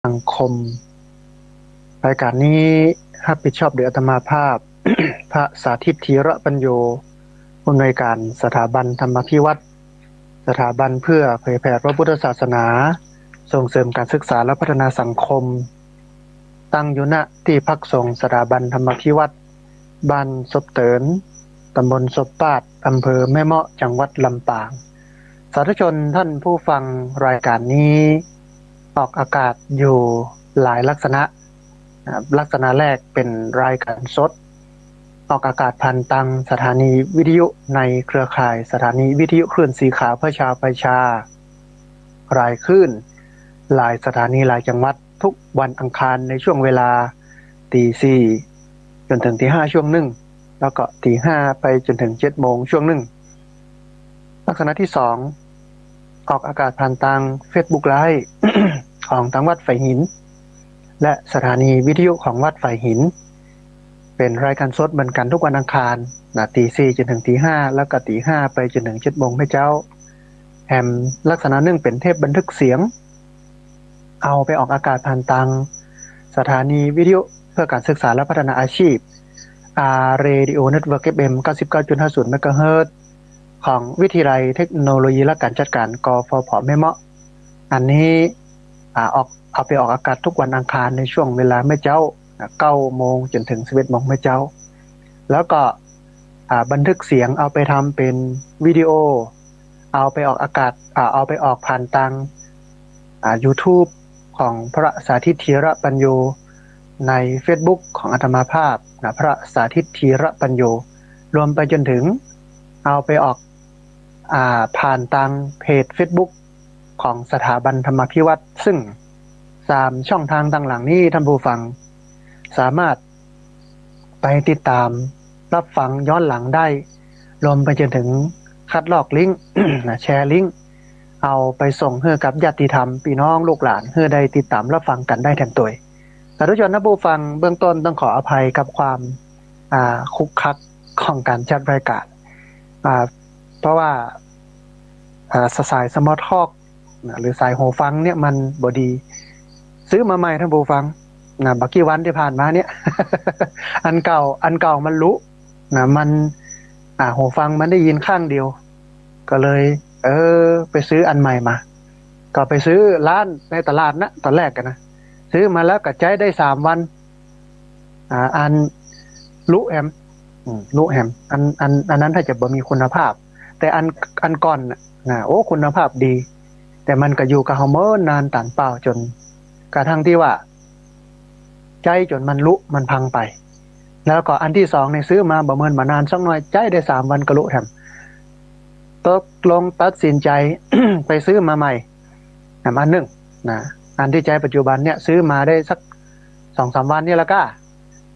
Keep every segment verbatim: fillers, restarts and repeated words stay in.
สังคม รายการนี้ฮับผิดชอบโดยอาตมาภาพ พระสาธิต ธีระปัญโญ ผู้อำนวยการสถาบันธรรมาภิวัฒน์ สถาบันเพื่อเผยแผ่พระพุทธศาสนา ส่งเสริมการศึกษาและพัฒนาสังคม ตั้งอยู่ ณ ที่พักสงฆ์สถาบันธรรมาภิวัฒน์ บ้านศพเติน ตำบลศพปาด อำเภอแม่เมาะ จังหวัดลำปาง สาธุชนท่านผู้ฟัง รายการนี้ออกอากาศอยู่หลายลักษณะ นะครับ ลักษณะแรกเป๋นรายการสด ออกอากาศผ่านตางสถานีวิทยุในเครือข่ายสถานีวิทยุคลื่นสีขาวเพื่อชาวประชา หลายคลื่น หลายสถานี หลายจังหวัด ทุกวันอังคารในช่วงเวลาตีสี่จ๋นเถิงตีห้าช่วงนึ่ง แล้วก็ตีห้าไปจ๋นเถิงเจ็ดโมงช่วงนึ่ง ลักษณะตี้สอง ออกอากาศผ่านตางเฟซบุ๊กไลฟ์ ของตังวัดฝายหิน และสถานีวิทยุของวัดฝายหิน เป๋นรายการสดเหมือนกั๋นทุกวันอังคาร นะ ตีสี่จ๋นเถิงตีห้า แล้วก็ตีห้าไปจ๋นเถิงเจ็ดโมงแม่เจ้า แหมลักษณะนึ่งเป๋นเทปบันทึกเสียง เอาไปออกอากาศผ่านตางสถานีวิทยุเพื่อการศึกษาและพัฒนาอาชีพ อาร์ Radio Network เอฟ เอ็ม เก้าสิบเก้าจุดห้าศูนย์ เมกะเฮิรตซ์ ของวิทยาลัยเทคโนโลยีและการจัดการ กฟผ แม่เมาะ อันนี้ อ่า ออก เอาไปออกอากาศทุกวันอังคารในช่วงเวลาแม่เจ้า นะ เก้าโมงจ๋นเถิงสิบเอ็ดโมงแม่เจ้า แล้วก็ อ่า บันทึกเสียงเอาไปทำเป๋นวิดีโอ เอาไปออกอากาศ อ่า เอาไปออกผ่านตาง อ่า YouTube ของพระสาธิต ธีระปัญโญ ในเฟซบุ๊กของอาตมาภาพ นะ พระสาธิต ธีระปัญโญ รวมไปจ๋นเถิงเอาไปออก อ่า ผ่านตางเพจเฟซบุ๊กของสถาบันธรรมาภิวัฒน์ ซึ่งสามช่องตางตางหลังนี้ท่านผู้ฟังสามารถไปติดต๋ามรับฟังย้อนหลังได้ รวมไปจ๋นเถิงคัดลอกลิงก์ นะ แชร์ลิงก์ เอาไปส่งหื้อกับญาติธรรม ปี้น้องลูกหลาน หื้อได้ติดต๋ามรับฟังกั๋นได้แถมตวย สาธุชนท่านผู้ฟัง เบื้องต้นต้องขออภัยกับความ อ่า ขลุกขลักของก๋านจัดรายก๋าน อ่า เพราะว่า อ่า ส- สาย Small Talk นะ หรือสายหูฟังเนี่ยมันบ่ดี ซื้อมาใหม่ท่านผู้ฟัง นะ บ่กี่วันตี้ผ่านมาเนี่ย อันเก่า อันเก่ามันหลุ นะ มัน อ่า หูฟังมันได้ยินข้างเดียว ก็เลย เออ ไปซื้ออันใหม่มา ก็ไปซื้อร้านในตลาดนะ ต๋อนแรกกั๋นนะ ซื้อมาแล้วก็ใจ๊ได้สามวัน อ่า อันหลุแหม อืม หลุแหม อัน อัน อันนั้นถ้าจะบ่มีคุณภาพ แต่อัน อันก่อนน่ะ นะ โอ้ คุณภาพดี แต่มันก็อยู่กับเฮาเมินนานต๋านเปล่าจ๋นกระทั่งตี้ว่า ใจ๊จ๋นมันหลุมันพังไป แล้วก็อันตี้สองเนี่ยซื้อมาบ่เมินบ่นานสักหน่อย ใจ๊ได้สามวันก็หลุแหม ตกลงตัดสินใจ๋ ไปซื้อมาใหม่ แหมอันนึ่ง นะ อันตี้ใจ๊ปัจจุบันเนี่ยซื้อมาได้สักสองสามวันเนี่ยแล้วก็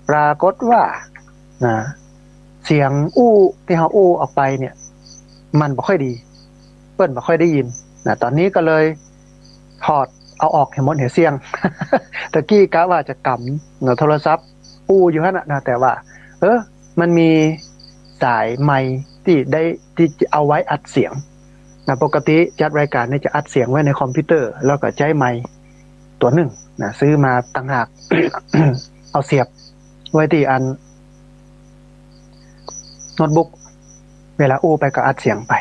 ปรากฏว่า นะ เสียงอู้ตี้เฮาอู้ออกไปเนี่ย มันบ่ค่อยดี เปิ้นบ่ค่อยได้ยิน นะ ต๋อนนี้ก็เลยถอดเอาออกหื้อหมดหื้อเสี้ยง ตะกี้กะว่าจะกำ นะ โทรศัพท์อู้อยู่หั้นน่ะ นะ แต่ว่า เออ มันมีสายไมค์ตี้ได้ ตี้เอาไว้อัดเสียง นะ ปกติจัดรายก๋านเนี่ยจะอัดเสียงไว้ในคอมพิวเตอร์ แล้วก็ใจ๊ไมค์ตั๋วนึ่ง นะ ซื้อมาต่างหาก เอาเสียบไว้ตี้อันโน้ตบุ๊ก เวลาอู้ไปก็อัดเสียงไป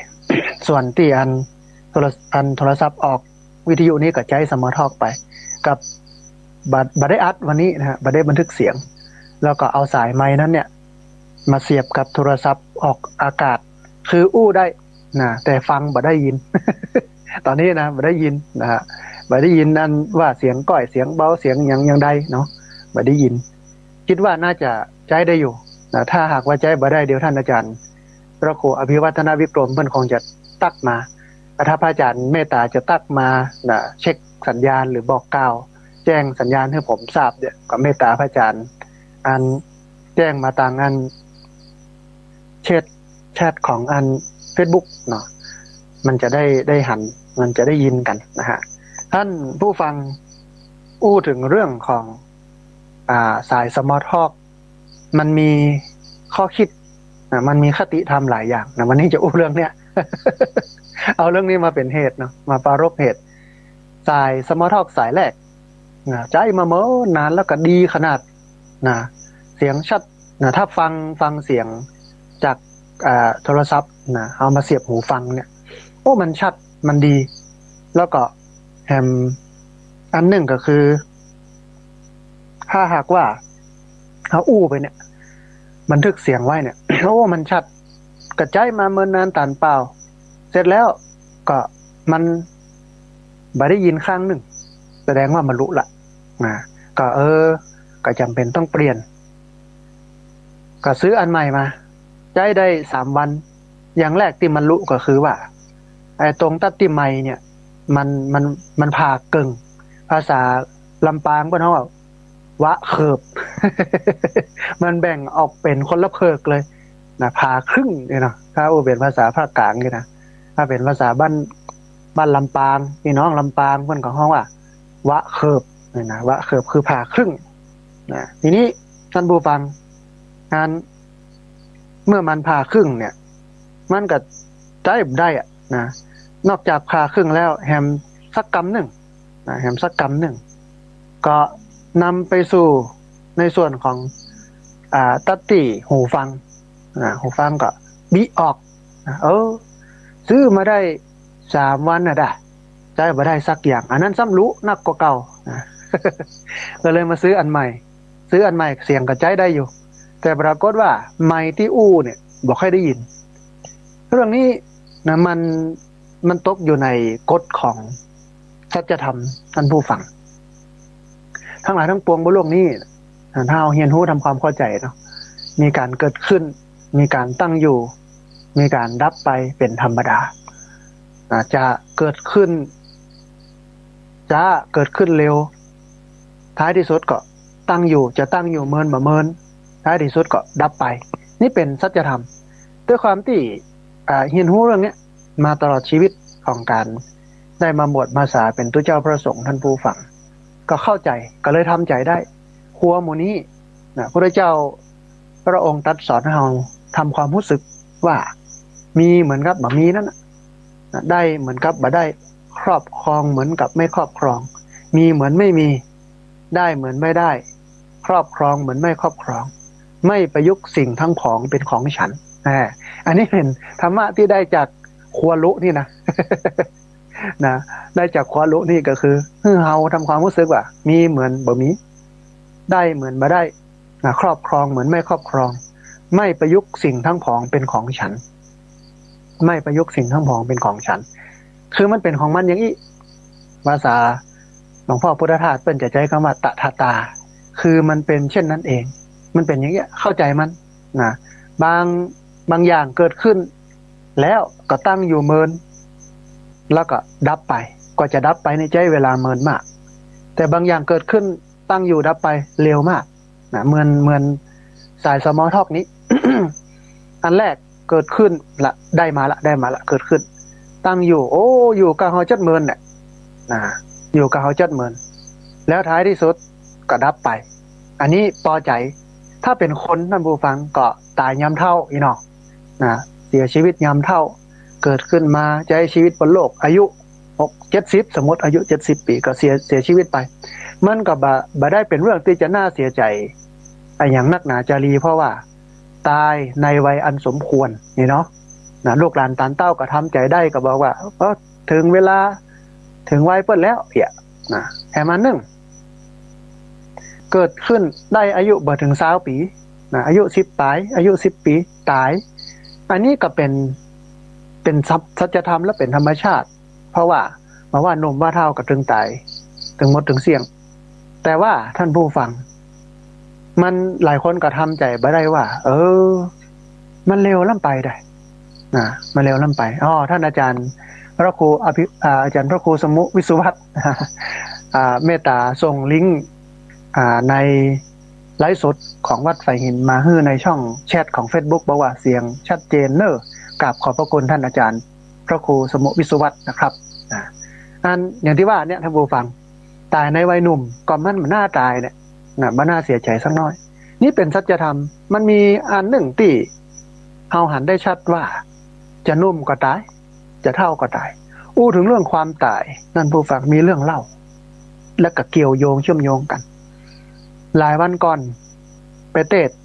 ส่วนตี้อันโทร- อันโทรศัพท์ออกวิทยุนี้ก็ใจ๊ Small Talk ไป กับ บ่- บ่ได้อัดวันนี้นะฮะ บ่ได้บันทึกเสียง แล้วก็เอาสายไมค์นั้นเนี่ย มาเสียบกับโทรศัพท์ออกอากาศ คืออู้ได้นะ แต่ฟังบ่ได้ยิน ต๋อนนี้นะ บ่ได้ยินนะฮะ บ่ได้ยินอันว่าเสียงก้อย เสียงเบา เสียงหยังอย่างใดเนาะ บ่ได้ยิน กึ๊ดว่าน่าจะใจ๊ได้อยู่นะ ถ้าหากว่าใจ๊บ่ได้ เดี๋ยวท่านอาจารย์พระครูอภิวัฒนวิกรมเปิ้นคงจะตั๊กมา ถ้าพระอาจารย์เมตต๋าจะตั๊กมานะ เช็คสัญญาณหรือบอกกล่าว แจ้งสัญญาณหื้อผมทราบเนี่ย ก็เมตต๋าพระอาจารย์ อันแจ้งมาตางอันแชท แชทของอันเฟซบุ๊กเนาะ มันจะได้ ได้หัน มันจะได้ยินกั๋นนะฮะ ท่านผู้ฟัง อู้เถิงเรื่องของ อ่า สาย Small Talk มันมีข้อคิดนะ มันมีคติธรรมหลายอย่างนะ วันนี้จะอู้เรื่องเนี้ย เอาเรื่องนี้มาเป๋นเหตุเนาะ มาปรารภเหตุ สาย Small Talk สายแรก นะ ใจ๊มาเมินนานแล้วก็ดีขนาดนะ เสียงชัดนะ ถ้าฟัง ฟังเสียงจาก อ่า โทรศัพท์นะ เอามาเสียบหูฟังเนี่ย โอ้ มันชัด มันดี แล้วก็แหมอันนึ่งก็คือ ถ้าหากว่าเฮาอู้ไปเนี่ย บันทึกเสียงไว้เนี่ย โอ้ มันชัด ก็ใจ๊มาเมินนานตานเปล่า เสร็จแล้วก็มันบ่ได้ยินข้างนึ่ง แสดงว่ามันลุละนะ ก็ เออ ก็จ๋ำเป๋นต้องเปลี่ยน ก็ซื้ออันใหม่มา ใจ๊ได้สามวัน อย่างแรกตี้มันลุก็คือว่า ไอ้ตรงตั๊ดตี้ไมค์เนี่ย มัน มัน มันผ่าเกิ่ง ภาษาลำปางเปิ้นฮ้องว่า วะเขิบ มันแบ่งออกเป๋นคนละเผิกเลยนะ ผ่าครึ่งเนี่ยเนาะ ถ้าอู้เป๋นภาษาภาคกลางนี่นะ ถ้าเป๋นภาษาบ้าน บ้านลำปาง พี่น้องลำปางเปิ้นก็ฮ้องว่า วะเขิบเนี่ยนะ วะเขิบคือผ่าครึ่งนะ ทีนี้ท่านผู้ฟัง อัน เมื่อมันผ่าครึ่งเนี่ย มันก็ใจ๊บ่ได้อะนะ นอกจากผ่าครึ่งแล้ว แหมสักกำนึ่งนะ แหมสักกำนึ่ง ก็นำไปสู่ในส่วนของ อ่า ตั๊ดตี้หูฟังนะ หูฟังก็บิออกนะ เออ ซื้อมาได้สามวันน่ะดา ใจ๊บ่ได้สักอย่าง อันนั้นซ้ำลุนักกว่าเก่านะ ก็เลยมาซื้ออันใหม่ ซื้ออันใหม่เสียงก็ใจ๊ได้อยู่ แต่ปรากฏว่าไมค์ตี้อู้เนี่ยบ่ค่อยได้ยิน เรื่องนี้นะ มัน มันตกอยู่ในกฎของสัจธรรม ท่านผู้ฟัง ทั้งหลายทั้งปวงบนโลกนี้ ถ้าเฮาเฮียนฮู้ทำความเข้าใจ๋เนาะ มีก๋านเกิดขึ้น มีก๋านตั้งอยู่ มีก๋านดับไปเป๋นธรรมดา อาจจะเกิดขึ้นจ๊า เกิดขึ้นเร็ว ท้ายตี้สุดก็ตั้งอยู่ จะตั้งอยู่เมินบ่เมิน ท้ายตี้สุดก็ดับไป นี่เป๋นสัจธรรม ด้วยความตี้ อ่า เฮียนฮู้เรื่องเนี้ย มาตลอดชีวิตของก๋านได้มาบวชมาสาเป๋นตุ๊เจ้าพระสงฆ์ ท่านผู้ฟัง ก็เข้าใจ๋ ก็เลยทำใจ๋ได้ ครัวหมู่นี้นะ พระเจ้าพระองค์ตรัสสอนให้เฮาทำความฮู้สึกว่า มีเหมือนกับบ่มีนั่นน่ะนะ ได้เหมือนกับบ่ได้ ครอบครองเหมือนกับไม่ครอบครอง มีเหมือนไม่มี ได้เหมือนไม่ได้ ครอบครองเหมือนไม่ครอบครอง ไม่ประยุกต์สิ่งทั้งผองเป๋นของฉัน อ่า อันนี้เป๋นธรรมะตี้ได้จากครัวลุนี่นะ นะ ได้จากครัวลุนี่ก็คือ หื้อเฮาทำความฮู้สึกว่า มีเหมือนบ่มี ได้เหมือนบ่ได้ นะ ครอบครองเหมือนไม่ครอบครอง ไม่ประยุกต์สิ่งทั้งผองเป๋นของฉัน ไม่ประยุกต์สิ่งทั้งผองเป๋นของฉัน คือมันเป๋นของมันอย่างอี้ ภาษาหลวงพ่อพุทธทาสเปิ้นจะใจ๊กำว่าตถาตา คือมันเป๋นเช่นนั้นเอง มันเป๋นอย่างเงี้ย เข้าใจ๋มันนะ บาง บางอย่างเกิดขึ้น แล้วก็ตั้งอยู่เมิน แล้วก็ดับไป กว่าจะดับไปนี่ใจ๊เวลาเมินมาก แต่บางอย่างเกิดขึ้น ตั้งอยู่ดับไปเร็วมากนะ เหมือน เหมือนสาย small talk นี้ อันแรกเกิดขึ้นละ ได้มาละ ได้มาละ เกิดขึ้น ตั้งอยู่ โอ้ อยู่กับเฮาจั๊ดเมินแหละนะ อยู่กับเฮาจั๊ดเมิน แล้วท้ายตี้สุดก็ดับไป อันนี้ปอใจ๋ ถ้าเป๋นคน ท่านผู้ฟัง ก็ต๋ายยามเฒ่าอี้เนาะนะ เสียชีวิตยามเฒ่า เกิดขึ้นมาใจ๊ชีวิตบนโลก อายุหก เจ็ดสิบ สมมุติอายุเจ็ดสิบปี๋ก็เสีย เสียชีวิตไป มันก็บ่ บ่ได้เป๋นเรื่องตี้จะน่าเสียใจ๋อะหยังนักหนาจารี เพราะว่าต๋ายในวัยอันสมควรนี่เนาะนะ ลูกหลานต๋านเต้าก็ทำใจ๋ได้ ก็บอกว่า เออ เถิงเวลา เถิงวัยเปิ้นแล้วเอี้ยนะ แหมอันนึ่ง เกิดขึ้นได้อายุบ่เถิงซาวปี๋นะ อายุสิบป๋าย อายุสิบปี๋ ต๋าย อันนี้ก็เป๋น เป๋นสัจ สัจธรรมและเป๋นธรรมชาติ เพราะว่า บ่ว่าหนุ่มว่าเฒ่าก็ตึงต๋าย ตึงหมดตึงเสี้ยง แต่ว่าท่านผู้ฟัง มันหลายคนก็ทำใจ๋บ่ได้ว่า เออ มันเร็วล้ำไปได้นะ มันเร็วล้ำไป อ้อ ท่านอาจารย์พระครูอภิ อ่า อาจารย์พระครูสมุวิสุวัฒน์ อ่า เมตต๋าส่งลิงก์ อ่า ในไลฟ์สดของวัดฝายหินมาหื้อในช่องแชทของเฟซบุ๊ก บอกว่าเสียงชัดเจนเน่อ กราบขอบพระคุณท่านอาจารย์พระครูสมุวิสุวัฒน์นะครับ อ่า อันอย่างตี้ว่าเนี่ย ท่านผู้ฟัง ต๋ายในวัยหนุ่มก็มันบ่น่าต๋ายเนี่ยนะ บ่น่าเสียใจ๋สักน้อย นี่เป๋นสัจธรรม มันมีอันนึ่งตี้เฮาหันได้ชัดว่า จะหนุ่มก็ต๋าย จะเฒ่าก็ต๋าย อู้เถิงเรื่องความต๋าย ท่านผู้ฟัง มีเรื่องเล่า แล้วก็เกี่ยวโยงเชื่อมโยงกั๋น หลายวันก่อนไปเตศน์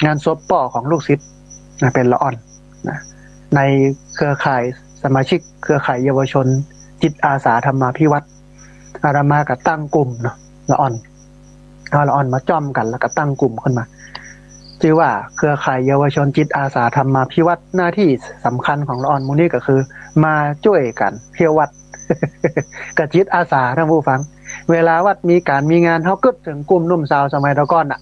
งานศพป้อของลูกศิษย์นะ เป๋นละอ่อนนะ ในเครือข่ายสมาชิกเครือข่ายเยาวชนจิตอาสาธรรมาภิวัฒน์ อาตมาก็ตั้งกลุ่มเนาะ ละอ่อน เอาละอ่อนมาจ้อมกั๋นแล้วก็ตั้งกลุ่มขึ้นมา จื้อว่าเครือข่ายเยาวชนจิตอาสาธรรมาภิวัฒน์ หน้าตี้สำคัญของละอ่อนหมู่นี้ก็คือมาจ้วยกั๋นเที่ยววัด ก็จิตอาสาท่านผู้ฟัง เวลาวัดมีก๋านมีงาน เฮากึ๊ดเถิงกลุ่มหนุ่มสาวสมัยตะก่อนน่ะ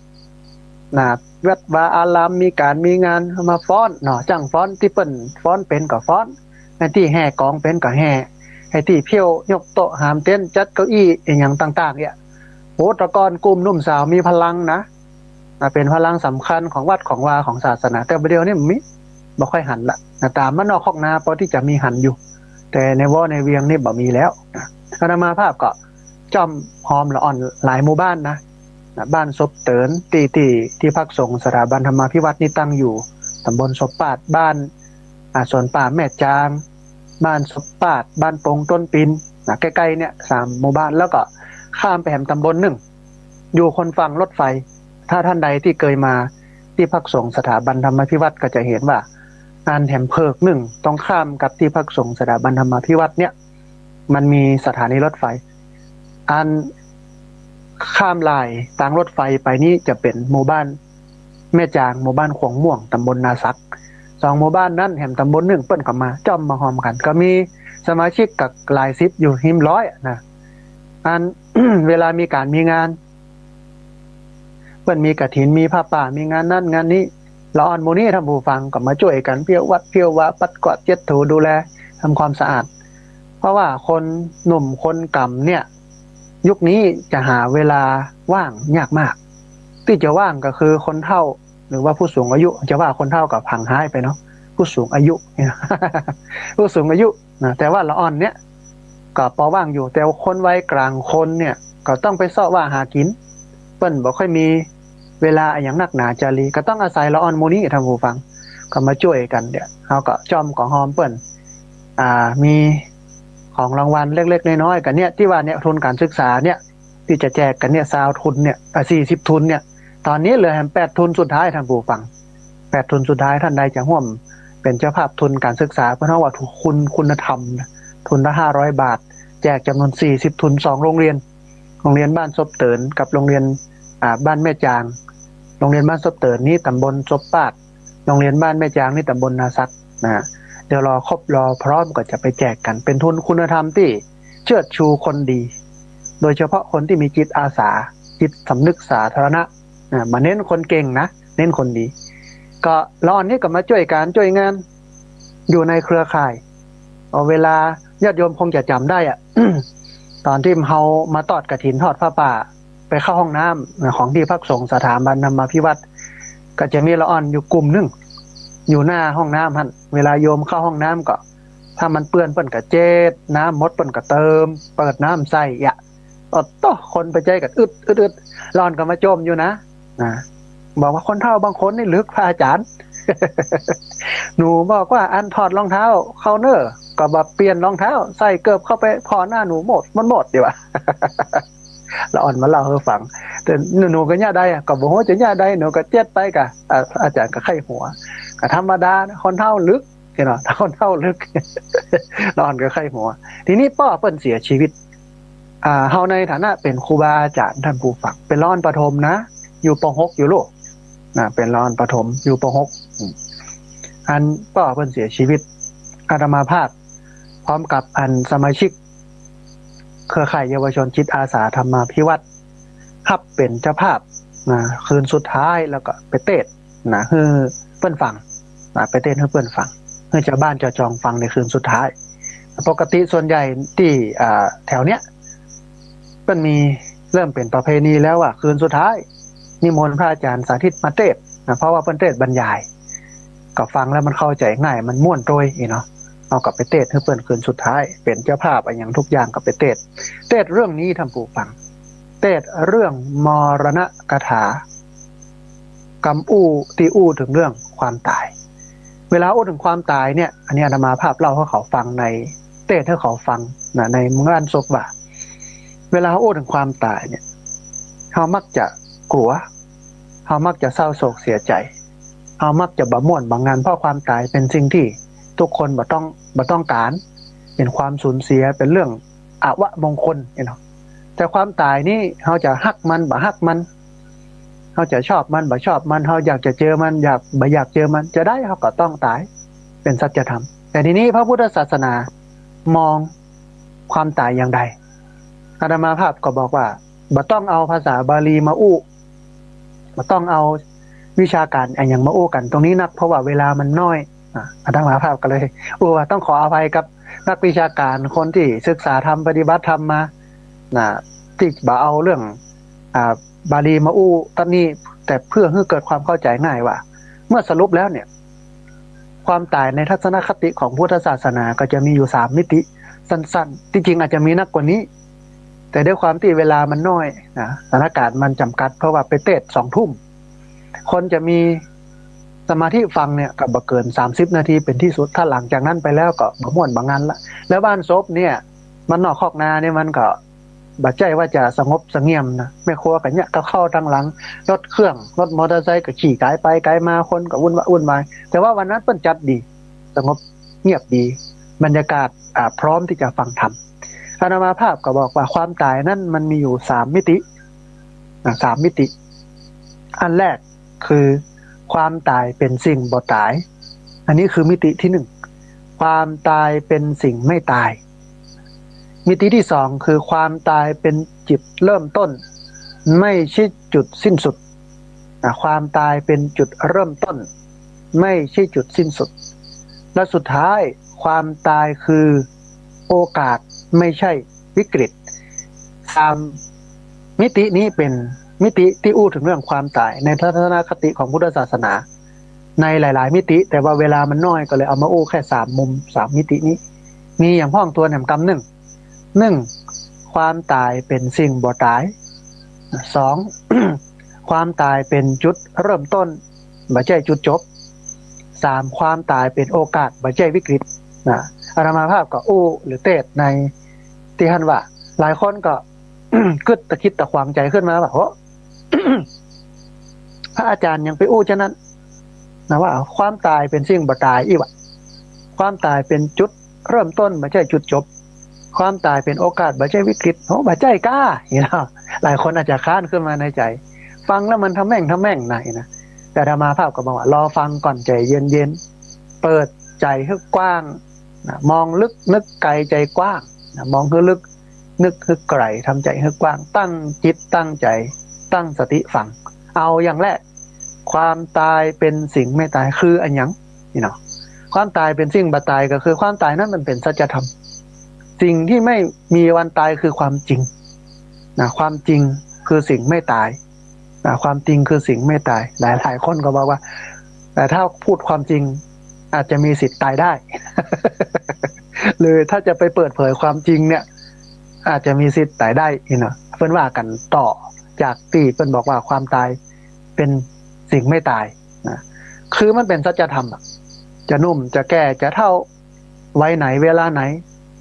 นะ วัดวาอารามมีก๋านมีงาน มาฟ้อนเนาะ จ้างฟ้อน ตี้เปิ้นฟ้อนเป๋นก็ฟ้อน ไอ้ตี้แห่ก๋องเป๋นก็แห่ ไอ้ตี้เผี้ยวยกโต๊ะหามเต็นท์จัดเก้าอี้อะหยังต่างๆ เนี่ย โอ้ ตะก่อนกลุ่มหนุ่มสาวมีพลังนะ อ่า เป๋นพลังสำคัญของวัดของวาของศาสนา แต่บ่าเดี่ยวนี้บ่มี บ่ค่อยหันละนะ ต๋ามบ้านนอกคอกนาปอตี้จะมีหันอยู่ แต่ในว้อในเวียงนี่บ่มีแล้วนะ อาตมาภาพก็จ้อมฮอมละอ่อนหลายหมู่บ้านนะ นะ บ้านศพเติ๋น ตี้ ตี้ ตี้พักสงฆ์สถาบันธรรมาภิวัฒน์นี่ตั้งอยู่ ต๋ำบลศพปาด บ้าน อ่า สวนป่าแม่จาง บ้านศพปาด บ้านปงต้นปินนะ ใก้ๆ เนี่ย สามหมู่บ้าน แล้วก็ข้ามไปแหมต๋ำบลนึ่ง อยู่คนฝั่งรถไฟ ถ้าท่านใดตี้เกยมาตี้พักสงฆ์สถาบันธรรมาภิวัฒน์ก็จะหันว่า อันแหมเผิกนึ่ง ตรงข้ามกับตี้พักสงฆ์สถาบันธรรมาภิวัฒน์เนี่ย มันมีสถานีรถไฟ อันข้ามล่ายตางรถไฟไปนี้จะเป๋นหมู่บ้านแม่จาง หมู่บ้านขวงม่วง ต๋ำบลนาสัก สองหมู่บ้านนั้นแหมต๋ำบลนึ่งเปิ้นก็มาจ้อมมาฮอมกั๋น ก็มีสมาชิกก็หลายสิบอยู่ หิมร้อยอะนะ อัน เวลามีก๋านมีงาน เปิ้นมีกฐิน มีผ้าป่า มีงานนั้นงานนี้ ละอ่อนหมู่นี้ท่านผู้ฟังก็มาจ้วยกั๋นเผี้ยวยกวัดเผี้ยยวา ปัดกวาดเช็ดถูดูแล ทำความสะอาด เพราะว่าคนหนุ่มคนแก่นเนี่ย ยุคนี้จะหาเวลาว่างยากมาก ตี้จะว่างก็คือคนเฒ่า หรือว่าผู้สูงอายุ จะว่าคนเฒ่าก็ห่างหายไปเนาะ ผู้สูงอายุเนี่ย ผู้สูงอายุนะ แต่ว่าละอ่อนเนี่ย ก็ปอว่างอยู่ แต่ว่าคนวัยกลางคนเนี่ย ก็ต้องไปเซาะว่าหากิ๋น เปิ้นบ่ค่อยมีเวลาอะหยังนักหนาจารี ก็ต้องอาศัยละอ่อนหมู่นี้ท่านผู้ฟัง ก็มาจ้วยกั๋นเนี่ย เฮาก็จ้อมก็ฮอมเปิ้น อ่า มีของรางวัลเล็กๆ น้อยๆ กั๋นเนี่ย ตี้ว่าเนี่ย ทุนก๋านศึกษาเนี่ย ตี้จะแจกกั๋นเนี่ย ซาวทุนเนี่ย อ่า สี่สิบทุนเนี่ย ต๋อนนี้เหลือแหมแปดทุนสุดท้ายท่านผู้ฟัง แปดทุนสุดท้าย ท่านใดจะฮ่วมเป๋นเจ้าภาพทุนก๋านศึกษา เปิ้นฮ้องว่าทุนคุณธรรมนะ ทุนละห้าร้อยบาท แจกจ๋ำนวนสี่สิบทุน สองโรงเรียน โรงเรียนบ้านศพเติ๋นกับโรงเรียน อ่า บ้านแม่จาง โรงเรียนบ้านศพเติ๋นนี้ต๋ำบลศพปาด โรงเรียนบ้านแม่จางนี่ต๋ำบลนาสักนะ เดี๋ยวรอครบรอพร้อมก็จะไปแจกกั๋น เป๋นทุนคุณธรรมตี้เชิดชูคนดี โดยเฉพาะคนตี้มีจิตอาสา จิตสำนึกสาธารณะนะ บ่าเน้นคนเก่งนะ เน้นคนดี ก็ละอ่อนนี้ก็มาจ้วยก๋านจ้วยงาน อยู่ในเครือข่าย เอาเวลาญาติโยมคงจะจ๋ำได้อะ ต๋อนตี้เฮามาตอดกฐินทอดผ้าป่า ไปเข้าห้องน้ำของตี้พักสงฆ์สถาบันธรรมาภิวัฒน์ ก็จะมีละอ่อนอยู่กลุ่มนึ่ง อยู่หน้าห้องน้ำหั้น เวลาโยมเข้าห้องน้ำก็ ถ้ามันเปื้อนเปิ้นก็เจ๊ด น้ำหมดเปิ้นก็เติม เปิดน้ำใส่อะ โอ้โต คนไปใจ๊กั๋นอึดอึดอึด ละอ่อนก็มาจ้อมอยู่นะ นะ บอกว่าคนเฒ่าบางคนนี่ลึก พระอาจ๋ารย์ หนูบอกว่าอันถอดรองเท้าเข้าเน่อ ก็บ่าเปลี่ยนรองเท้า ใส่เกิบเข้าไปผ่อหน้าหนูหมด หมดหมด ดีว่า ละอ่อนมาเล่าหื้อฟัง แต่หนู หนูก็เยียะได้อะ ก็บ่ฮู้จะเยียะใด หนูก็เจ๊ดไปก่ะ อ่า อาจ๋ารย์ก็ใค่หัว ก็ธรรมดานะ คนเฒ่าลึก เนาะ คนเฒ่าลึก ละอ่อนก็ใค่หัว ทีนี้ป้อเปิ้นเสียชีวิต อ่า เฮาในฐานะเป๋นครูบาอาจ๋ารย์ ท่านผู้ฟัง เป๋นละอ่อนประถมนะ อยู่ ป.หก อยู่ลูก นะ เป๋นละอ่อนประถม อยู่ ป.หก อืม อันป้อเปิ้นเสียชีวิต อาตมาภาพ พร้อมกับอันสมาชิก เครือข่ายเยาวชนจิตอาสาธรรมาภิวัฒน์ ฮับเป๋นเจ้าภาพ นะ คืนสุดท้าย แล้วก็ไปเตศน์ นะ หื้อเปิ้นฟัง นะ ไปเตศน์หื้อเปิ้นฟัง หื้อจาวบ้านจาวจองฟังในคืนสุดท้าย ปกติส่วนใหญ่ตี้ อ่า แถวเนี้ย เปิ้นมีเริ่มเป๋นประเพณีแล้วว่า คืนสุดท้าย นิมนต์พระอาจ๋ารย์สาธิตมาเตศน์ นะ เพราะว่าเปิ้นเตศน์บรรยาย ก็ฟังแล้วมันเข้าใจ๋ง่าย มันม่วนตวยอี้เนาะ เฮาก็ไปเตศน์หื้อเปิ้นคืนสุดท้าย เป๋นเจ้าภาพอะหยังทุกอย่างก็ไปเตศน์ เตศน์เรื่องนี้ท่านผู้ฟัง เตศน์เรื่องมรณคาถา กำอู้ตี้อู้เถิงเรื่องความต๋าย เวลาอู้เถิงความต๋ายเนี่ย อันนี้อาตมาภาพเล่าหื้อเขาฟังใน เตศน์หื้อเขาฟังนะ ในงานศพว่า เวลาเฮาอู้เถิงความต๋ายเนี่ย เฮามักจะกั๋ว เฮามักจะเศร้าโศกเสียใจ๋ เฮามักจะบ่ม่วนบ่งัน เพราะความต๋ายเป๋นสิ่งตี้ทุกคนบ่ต้อง บ่ต้องก๋าน เป๋นความสูญเสีย เป๋นเรื่องอวมงคลเนี่ยเนาะ แต่ความต๋ายนี้ เฮาจะฮักมันบ่ฮักมัน เฮาจะชอบมันบ่ชอบมัน เฮาอยากจะเจอมัน อยาก บ่อยากเจอมัน จาใดเฮาก็ต้องต๋าย เป๋นสัจธรรม แต่ทีนี้พระพุทธศาสนามองความต๋ายอย่างใด อาตมาภาพก็บอกว่า บ่ต้องเอาภาษาบาลีมาอู้ บ่ต้องเอาวิชาก๋านอะหยังมาอู้กั๋นตรงนี้นัก เพราะว่าเวลามันน้อย อ่ะ อาตมาภาพก็เลย อู้ว่าต้องขออภัยกับนักวิชาก๋าน คนตี้ศึกษาธรรม ปฏิบัติธรรมมา นะ ตี้บ่เอาเรื่อง อ่า บาลีมาอู้ตอนนี้ แต่เพื่อหื้อเกิดความเข้าใจ๋ง่ายว่า เมื่อสรุปแล้วเนี่ย ความต๋ายในทัศนคติของพุทธศาสนาก็จะมีอยู่สามมิติ สั้นๆ ตี้จริงอาจจะมีนักกว่านี้ แต่ด้วยความตี้เวลามันน้อยนะ สถานก๋ารณ์มันจ๋ำกัด เพราะว่าไปเตสน์สองทุ่ม คนจะมีสมาธิฟังเนี่ยก็บ่เกินสามสิบนาทีเป๋นตี้สุด ถ้าหลังจากนั้นไปแล้วก็บ่ม่วนบ่งันละ แล้วบ้านศพเนี่ย บ้านนอกคอกนาเนี่ยมันก็ บ่ใจ้ว่าจะสงบเสงี่ยมนะ แม่ครัวก็เยียะกับข้าวตางหลัง รถเครื่อง รถมอเตอร์ไซค์ก็ขี่ก๋ายไปก๋ายมา คนก็วุ่นวะ วุ่นวาย แต่ว่าวันนั้นเปิ้นจัดดี สงบเงียบดี บรรยากาศ อ่า พร้อมตี้จะฟังธรรม อาตมาภาพก็บอกว่าความต๋ายนั้นมันมีอยู่สามมิติ อ่า สามมิติ อันแรกคือความต๋ายเป๋นสิ่งบ่ต๋าย อันนี้คือมิติตี้หนึ่ง ความต๋ายเป๋นสิ่งไม่ต๋าย มิติตี้สองคือความต๋ายเป๋นจุดเริ่มต้น ไม่ใช่จุดสิ้นสุด อ่ะ ความต๋ายเป๋นจุดเริ่มต้น ไม่ใช่จุดสิ้นสุด และสุดท้ายความต๋ายคือโอกาส ไม่ใช่วิกฤต สามมิตินี้เป๋นมิติตี้อู้เถิงเรื่องความต๋ายในทัศนคติของพุทธศาสนา ในหลายๆ มิติ แต่ว่าเวลามันน้อยก็เลยเอามาอู้แค่สามมุม สามมิตินี้ มีอย่างพ่องทวนแหมกำนึ่ง นึ่ง ความต๋ายเป๋นสิ่งบ่ต๋าย สอง ความต๋ายเป๋นจุดเริ่มต้น บ่ใจ้จุดจบ สาม ความต๋ายเป๋นโอกาส บ่ใจ้วิกฤต นะ อาตมาภาพก็อู้หรือเตสน์ในตี้หั้นว่า หลายคนก็ กึ๊ดตะขิดตะขวางใจ๋ขึ้นมาว่า โห พระอาจ๋ารย์ยังไปอู้จานั้นนะ ว่าความต๋ายเป๋นสิ่งบ่ต๋ายอี้วะ ความต๋ายเป๋นจุดเริ่มต้น บ่ใจ้จุดจบ ความต๋ายเป๋นโอกาส บ่ใจ้วิกฤต โห บ่ใจ้ก้า นี่นะ หลายคนอาจจะค้านขึ้นมาในใจ๋ ฟังแล้วมันทะแม่งทะแม่งนะนะ แต่อาตมาภาพก็บอกว่า รอฟังก่อน ใจ๋เย็นๆ เปิดใจ๋หื้อกว้างนะ มองลึกนึกไกล ใจ๋กว้างนะ มองหื้อลึก นึกหื้อไกล ทำใจ๋หื้อกว้าง ตั้งจิตตั้งใจ๋ ตั้งสติฟัง เอาอย่างแรก ความต๋ายเป๋นสิ่งไม่ต๋าย คืออะหยัง นี่เนาะ ความต๋ายเป๋นสิ่งบ่ต๋าย ก็คือความต๋ายนั้นมันเป๋นสัจธรรม สิ่งตี้ไม่มีวันต๋ายคือความจริง นะ ความจริงคือสิ่งไม่ต๋าย นะ ความจริงคือสิ่งไม่ต๋าย หลายๆ คนก็บอกว่า แต่ถ้าพูดความจริง อาจจะมีสิทธิ์ต๋ายได้ หรือถ้าจะไปเปิดเผยความจริงเนี่ย อาจจะมีสิทธิ์ต๋ายได้ นี่เนาะ เปิ้นว่ากั๋นต่อจากตี้เปิ้นบอกว่าความต๋ายเป๋นสิ่งไม่ต๋าย นะ คือมันเป๋นสัจธรรมอะ จะหนุ่ม จะแก่ จะเฒ่า วัยไหน เวลาไหน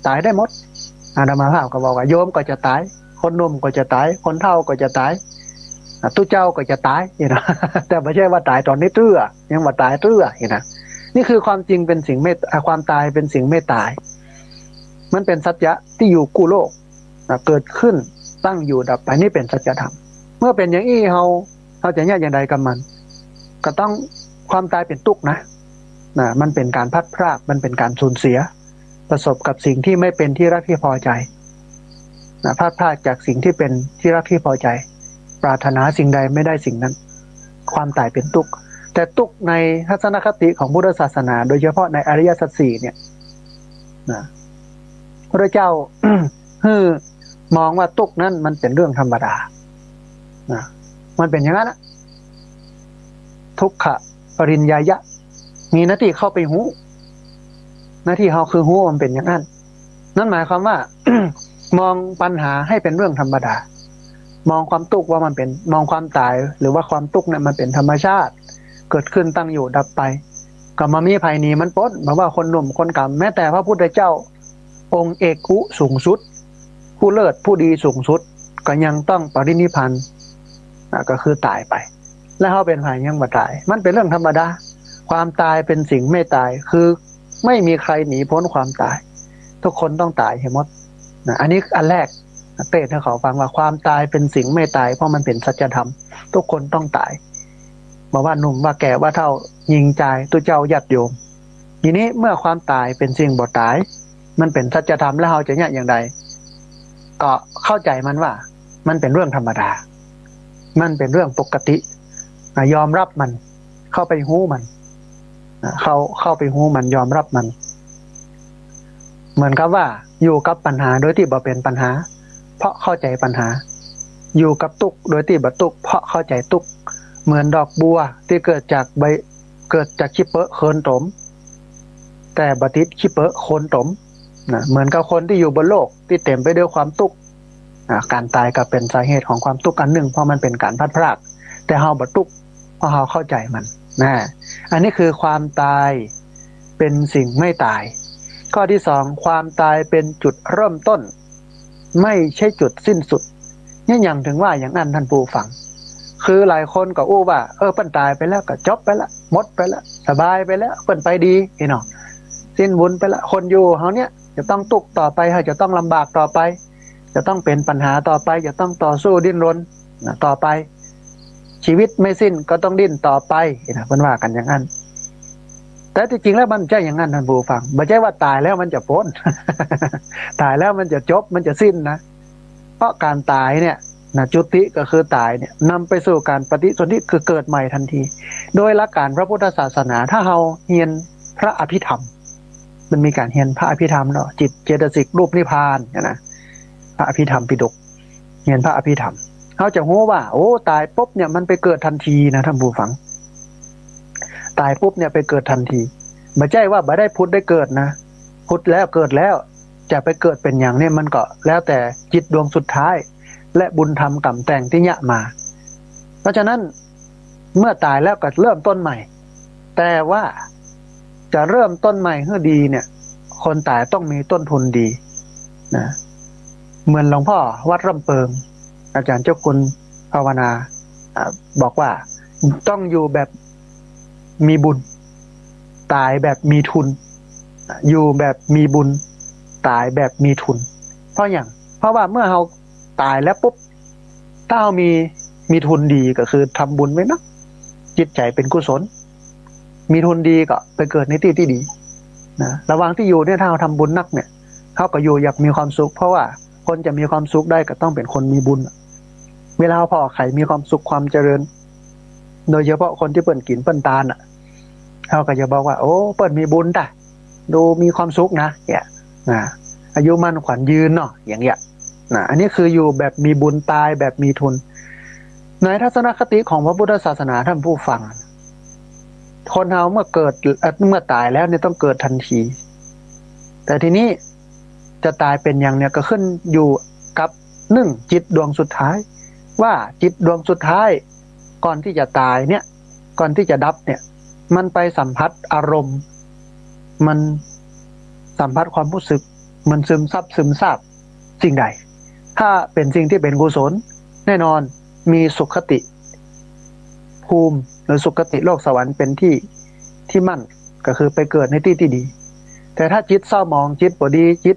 ต๋ายได้หมด อาตมาภาพก็บอกว่า โยมก็จะต๋าย คนหนุ่มก็จะต๋าย คนเฒ่าก็จะต๋าย อ่ะ ตุ๊เจ้าก็จะต๋าย นี่นะ แต่บ่ใจ้ว่าต๋ายต๋อนนี้เตื้อ ยังบ่ต๋ายเตื้อ นี่นะ นี่คือความจริงเป๋นสิ่งไม่ อ่ะ ความต๋ายเป๋นสิ่งไม่ต๋าย มันเป๋นสัจจะตี้อยู่กู้โลก นะ เกิดขึ้น ตั้งอยู่ ดับไป นี่เป๋นสัจธรรม เมื่อเป๋นอย่างอี้ เฮา เฮาจะเยียะอย่างใดกับมัน ก็ต้อง ความต๋ายเป๋นตุ๊กข์นะ นะ มันเป๋นก๋านพลัดพราก มันเป๋นก๋านสูญเสีย ประสบกับสิ่งตี้ไม่เป๋นตี้รักตี้พอใจ๋ นะ พลัดพรากจากสิ่งตี้เป๋นตี้รักตี้พอใจ๋ ปรารถนาสิ่งใดไม่ได้สิ่งนั้น ความต๋ายเป๋นตุ๊กข์ แต่ตุ๊กข์ในทัศนคติของพุทธศาสนา โดยเฉพาะในอริยสัจสี่เนี่ย นะ พระเจ้า หื้อมองว่าตุ๊กข์นั้นมันเป๋นเรื่องธรรมดา นะ มันเป๋นอย่างนั้นอะ ทุกขปริญญายะ มีหน้าตี้เข้าไปฮู้ หน้าตี้เฮาคือฮู้ว่ามันเป๋นอย่างนั้น นั่นหมายความว่า มองปัญหาหื้อเป๋นเรื่องธรรมดา มองความตุ๊กข์ว่ามันเป๋น มองความต๋าย หรือว่าความตุ๊กข์เนี่ยมันเป๋นธรรมชาติ เกิดขึ้น ตั้งอยู่ ดับไป ก็บ่มีใผหนีมันป๊น บ่ว่าคนหนุ่มคนแก่ แม้แต่พระพุทธเจ้า องค์เอกุสูงสุด ผู้เลิศผู้ดีสูงสุด ก็ยังต้องปรินิพพาน อ่ะ ก็คือต๋ายไป แล้วเฮาเป๋นใผยังบ่ต๋าย มันเป๋นเรื่องธรรมดา ความต๋ายเป๋นสิ่งไม่ต๋าย คือไม่มีใครหนีป๊นความต๋าย ทุกคนต้องต๋ายหื้อหมดนะ อันนี้อันแรก เตสน์หื้อเขาฟังว่าความต๋ายเป๋นสิ่งไม่ต๋าย เพราะมันเป๋นสัจธรรม ทุกคนต้องต๋าย บ่ว่าหนุ่มว่าแก่ว่าเฒ่า ญิงจาย ตุ๊เจ้าญาติโยม ทีนี้เมื่อความต๋ายเป๋นสิ่งบ่ต๋าย มันเป๋นสัจธรรม แล้วเฮาจะเยียะอย่างใด ก็เข้าใจ๋มันว่ามันเป๋นเรื่องธรรมดา มันเป๋นเรื่องปกติ อ่ะ ยอมรับมัน เข้าไปฮู้มัน อ่ะ เข้า เข้าไปฮู้มัน ยอมรับมัน เหมือนกับว่าอยู่กับปัญหาโดยตี้บ่เป๋นปัญหา เพราะเข้าใจ๋ปัญหา อยู่กับตุ๊กข์โดยตี้บ่ตุ๊กข์ เพราะเข้าใจ๋ตุ๊กข์ เหมือนดอกบัวตี้เกิดจากใบ เกิดจากขี้เปอะโคลนต๋ม แต่บ่ติดขี้เปอะโคลนต๋มนะ เหมือนกับคนตี้อยู่บนโลกตี้เต๋มไปด้วยความตุ๊กข์ อ่ะ ก๋านต๋ายก็เป๋นสาเหตุของความตุ๊กข์อันนึ่ง เพราะมันเป๋นก๋านพลัดพราก แต่เฮาบ่ตุ๊กข์ เพราะเฮาเข้าใจ๋มันนะ อันนี้คือความต๋ายเป๋นสิ่งไม่ต๋าย ข้อตี้สอง ความต๋ายเป๋นจุดเริ่มต้น ไม่ใช่จุดสิ้นสุด เนี่ยหยังเถิงว่าอย่างนั้นท่านผู้ฟัง คือหลายคนก็อู้ว่า เออ เปิ้นต๋ายไปแล้วก็จบไปละ หมดไปละ สบายไปแล้ว เปิ้นไปดี อี้เนาะ สิ้นบุญไปละ คนอยู่เฮาเนี่ยจะต้องตุ๊กข์ต่อไป เฮาจะต้องลำบากต่อไป จะต้องเป๋นปัญหาต่อไป จะต้องต่อสู้ดิ้นรนนะ ต่อไป ชีวิตไม่สิ้นก็ต้องดิ้นต่อไปนะ เปิ้นว่ากั๋นอย่างนั้น แต่ตี้จริงแล้วมันบ่ใจ้อย่างนั้นท่านผู้ฟัง บ่ใจ้ว่าต๋ายแล้วมันจะป๊น ต๋ายแล้วมันจะจบ มันจะสิ้นนะ เพราะก๋านต๋ายเนี่ยนะ จุติก็คือต๋ายเนี่ย นำไปสู่ก๋านปฏิสนธิ คือเกิดใหม่ทันที โดยหลักก๋านพระพุทธศาสนา ถ้าเฮาเฮียนพระอภิธรรม มันมีก๋านเฮียนพระอภิธรรมเนาะ จิตเจตสิกรูปนิพพานเนี่ยนะ พระอภิธรรมปิฎก เฮียนพระอภิธรรม เฮาจะฮู้ว่า โอ้ ต๋ายปุ๊บเนี่ยมันไปเกิดทันทีนะท่านผู้ฟัง ต๋ายปุ๊บเนี่ยไปเกิดทันที บ่ใจ้ว่าบ่ได้ผุดได้เกิดนะ ผุดแล้วเกิดแล้ว จะไปเกิดเป๋นหยังเนี่ยมันก็แล้วแต่จิตดวงสุดท้าย และบุญธรรมก๋รรมแต่งตี้เยียะมา เพราะฉะนั้น เมื่อต๋ายแล้วก็เริ่มต้นใหม่ แต่ว่าจะเริ่มต้นใหม่หื้อดีเนี่ย คนต๋ายต้องมีต้นทุนดีนะ เหมือนหลวงพ่อวัดร่ำเปิง อาจารย์เจ้าคุณภาวนา อ่า บอกว่าต้องอยู่แบบมีบุญ ต๋ายแบบมีทุน อยู่แบบมีบุญ ต๋ายแบบมีทุน เพราะหยัง เพราะว่าเมื่อเฮาต๋ายแล้วปุ๊บ ถ้าเฮามี มีทุนดีก็คือทำบุญไว้นัก จิตใจ๋เป๋นกุศล มีทุนดีก็ไปเกิดในตี้ตี้ดีนะ ระหว่างตี้อยู่เนี่ย ถ้าเฮาทำบุญนักเนี่ย เฮาก็อยู่อย่างมีความสุข เพราะว่าคนจะมีความสุขได้ก็ต้องเป๋นคนมีบุญ เวลาเฮาผ่อใค่มีความสุขความเจริญ โดยเฉพาะคนตี้เปิ้นกิ๋นเปิ้นตานน่ะ เฮาก็จะบอกว่า โอ้ เปิ้นมีบุญต๋า ดูมีความสุขนะ เนี่ย นะ อายุมั่นขวัญยืนเนาะ อย่างเงี้ย นะ อันนี้คืออยู่แบบมีบุญ ต๋ายแบบมีทุน ในทัศนคติของพระพุทธศาสนาท่านผู้ฟัง คนเฮาเมื่อเกิด เอ่อ เมื่อต๋ายแล้วเนี่ยต้องเกิดทันที แต่ทีนี้จะต๋ายเป๋นหยังเนี่ยก็ขึ้นอยู่กับ นึ่ง จิตดวงสุดท้าย ว่าจิตดวงสุดท้ายก่อนตี้จะต๋ายเนี่ย ก่อนตี้จะดับเนี่ย มันไปสัมผัสอารมณ์ มันสัมผัสความฮู้สึก มันซึมซับ ซึมซาบสิ่งใด ถ้าเป๋นสิ่งตี้เป๋นกุศล แน่นอนมีสุคติภูมิ หรือสุคติโลกสวรรค์เป๋นตี้ตี้มั่น ก็คือไปเกิดในตี้ตี้ดี แต่ถ้าจิตเศร้าหมอง จิตบ่ดี จิต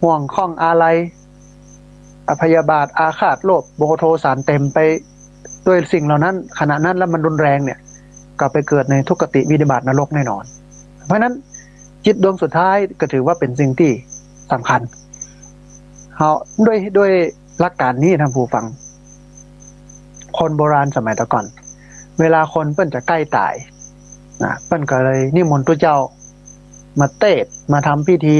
ห่วงข้องอาลัย อพยาบาท อาฆาต โลภ โมโห โทสะ เต๋มไปด้วยสิ่งเหล่านั้น ขณะนั้นแล้วมันรุนแรงเนี่ย ก็ไปเกิดในทุกขติวินิบาตนรกแน่นอน เพราะฉะนั้นจิตดวงสุดท้ายก็ถือว่าเป๋นสิ่งตี้สำคัญ เฮา ด้วย ด้วยหลักก๋านนี้ท่านผู้ฟัง คนโบราณสมัยแต่ก่อน เวลาคนเปิ้นจะใก้ต๋ายนะ เปิ้นก็เลยนิมนต์ตุ๊เจ้ามาเตสน์ มาทำพิธี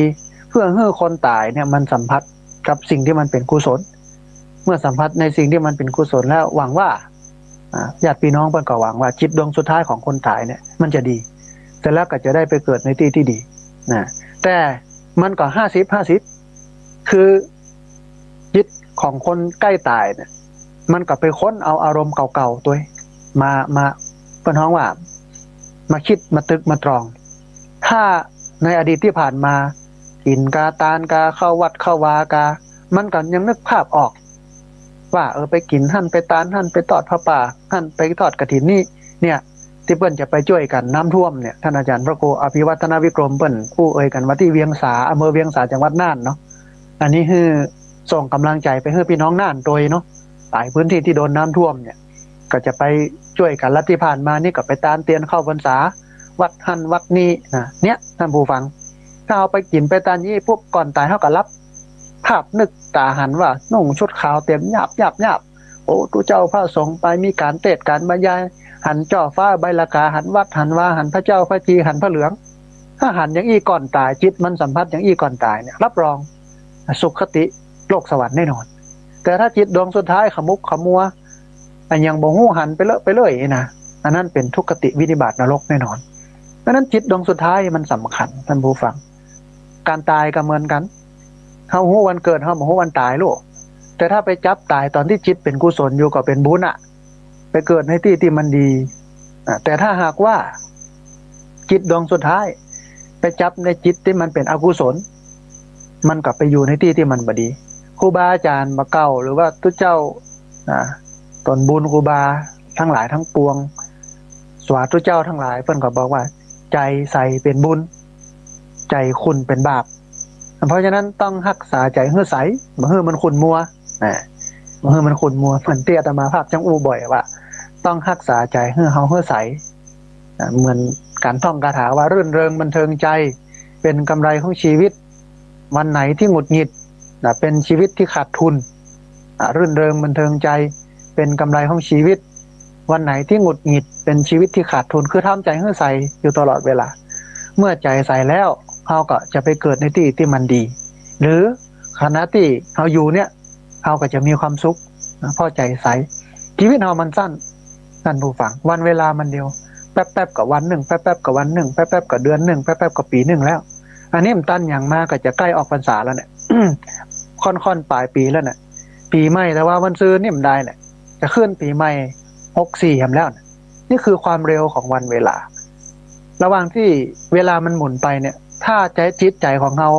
เพื่อหื้อคนต๋ายเนี่ยมันสัมผัสกับสิ่งตี้มันเป๋นกุศล เมื่อสัมผัสในสิ่งตี้มันเป๋นกุศลแล้ว หวังว่า อ่า ญาติพี่น้องเปิ้นก็หวังว่าจิตดวงสุดท้ายของคนต๋ายเนี่ยมันจะดี เสร็จแล้วก็จะได้ไปเกิดในตี้ตี้ดีนะ แต่มันก็ห้าสิบห้าสิบ คือจิตของคนใก้ต๋ายเนี่ย มันก็ไปค้นเอาอารมณ์เก่าๆ ตวย มา มา เปิ้นฮ้องว่า มาคิด มาตรึก มาตรอง ถ้าในอดีตตี้ผ่านมา กิ๋นกา ตานกา เข้าวัดเข้าวากา มันก็ยังนึกภาพออก ว่า เออ ไปกิ๋นหั้น ไปตานหั้น ไปทอดผ้าป่าหั้น ไปทอดกฐินนี่ เนี่ย ตี้เปิ้นจะไปจ้วยกั๋นน้ำท่วมเนี่ย ต้านอาจ๋ารย์พระครูอภิวัฒนวิกรมเปิ้นอู้เอ่ยกั๋นว่าตี้เวียงสา อำเภอเวียงสา จังหวัดน่านเนาะ อันนี้หื้อส่งก๋ำลังใจ๋ไปหื้อปี้น้องน่านตวยเนาะ หลายพื้นตี้ตี้โดนน้ำท่วมเนี่ย ก็จะไปจ้วยกั๋น และตี้ผ่านมานี่ก็ไปตานเตียนเข้าพรรษา วัดหั้นวัดนี่นะ เนี่ย ต้านผู้ฟัง ถ้าเฮาไปกิ๋นไปตานอี้ปุ๊บ ก่อนต๋ายเฮาก็หลับ ภาพนึกต๋าหันว่านุ่งชุดขาวเตรียมหยาบหยาบหยาบ โอ้ ตุ๊เจ้าพระสงฆ์ไปมีก๋านเตสน์ก๋านบรรยาย หันจ้อฟ้าใบลากา หันวัดหันวา หันพระเจ้าพระจี หันพระเหลือง ถ้าหันอย่างอี้ก่อนต๋าย จิตมันสัมผัสอย่างอี้ก่อนต๋ายเนี่ย รับรองสุคติโลกสวรรค์แน่นอน แต่ถ้าจิตดวงสุดท้ายขมุกขมัว อะหยังบ่ฮู้ หันไปเลอะไปเลื่อยนี่นะ อันนั้นเป๋นทุกขติวินิบาตนรกแน่นอน เพราะฉะนั้นจิตดวงสุดท้ายมันสำคัญ ต้านผู้ฟัง ก๋านต๋ายก็เหมือนกั๋น เฮาฮู้วันเกิด เฮาบ่ฮู้วันต๋ายลูก แต่ถ้าไปจับต๋ายต๋อนตี้จิตเป๋นกุศลอยู่ก็เป๋นบุญอะ ไปเกิดในตี้ตี้มันดี อ่ะ แต่ถ้าหากว่าจิตดวงสุดท้ายไปจับในจิตตี้มันเป๋นอกุศล มันก็ไปอยู่ในตี้ตี้มันบ่ดี ครูบาอาจ๋ารย์บ่าเก่า หรือว่าตุ๊เจ้า อ่า ต๋นบุญครูบาตังหลายตังปวง สาธุเจ้าตังหลาย เปิ้นก็บอกว่า ใจ๋ใสเป๋นบุญ ใจ๋ขุ่นเป๋นบาป เพราะฉะนั้นต้องฮักษาใจ๋หื้อใส บ่หื้อมันขุ่นมัว นะ บ่หื้อมันขุ่นมัว เหมือนตี้อาตมาภาพจั้งอู้บ่อยว่า ต้องฮักษาใจ๋หื้อเฮาหื้อใส อ่ะ เหมือนก๋านท่องคาถาว่า รื่นเริงบันเทิงใจ เป๋นกำไรของชีวิต วันไหนที่หงุดหงิด นะ เป๋นชีวิตตี้ขาดทุน อ่ะ รื่นเริงบันเทิงใจ เป๋นกำไรของชีวิต วันไหนที่หงุดหงิด เป๋นชีวิตตี้ขาดทุน คือทำใจ๋หื้อใสอยู่ตลอดเวลา เมื่อใจ๋ใสแล้ว เฮาก็จะไปเกิดในตี้ตี้มันดี หรือขณะตี้เฮาอยู่เนี่ย เฮาก็จะมีความสุขนะ เพราะใจ๋ใส ชีวิตเฮามันสั้น ต้านผู้ฟัง วันเวลามันเดียว แป๊บๆ ก็วันนึ่ง แป๊บๆ ก็วันนึ่ง แป๊บๆ ก็เดือนนึ่ง แป๊บๆ ก็ปี๋นึ่งแล้ว อันนี้มันตันหยังมาก็จะใก้ออกพรรษาแล้วเนี่ย ค่อนๆ ป๋ายปี๋แล้วเนี่ย ปี๋ใหม่ แต่ว่าวันซืนนี่มันได้เนี่ย จะขึ้นปี๋ใหม่ หกสี่ แหมแล้วเนี่ย นี่คือความเร็วของวันเวลา ระหว่างตี้เวลามันหมุนไปเนี่ย ถ้าใจ๋ จิตใจ๋ของเฮา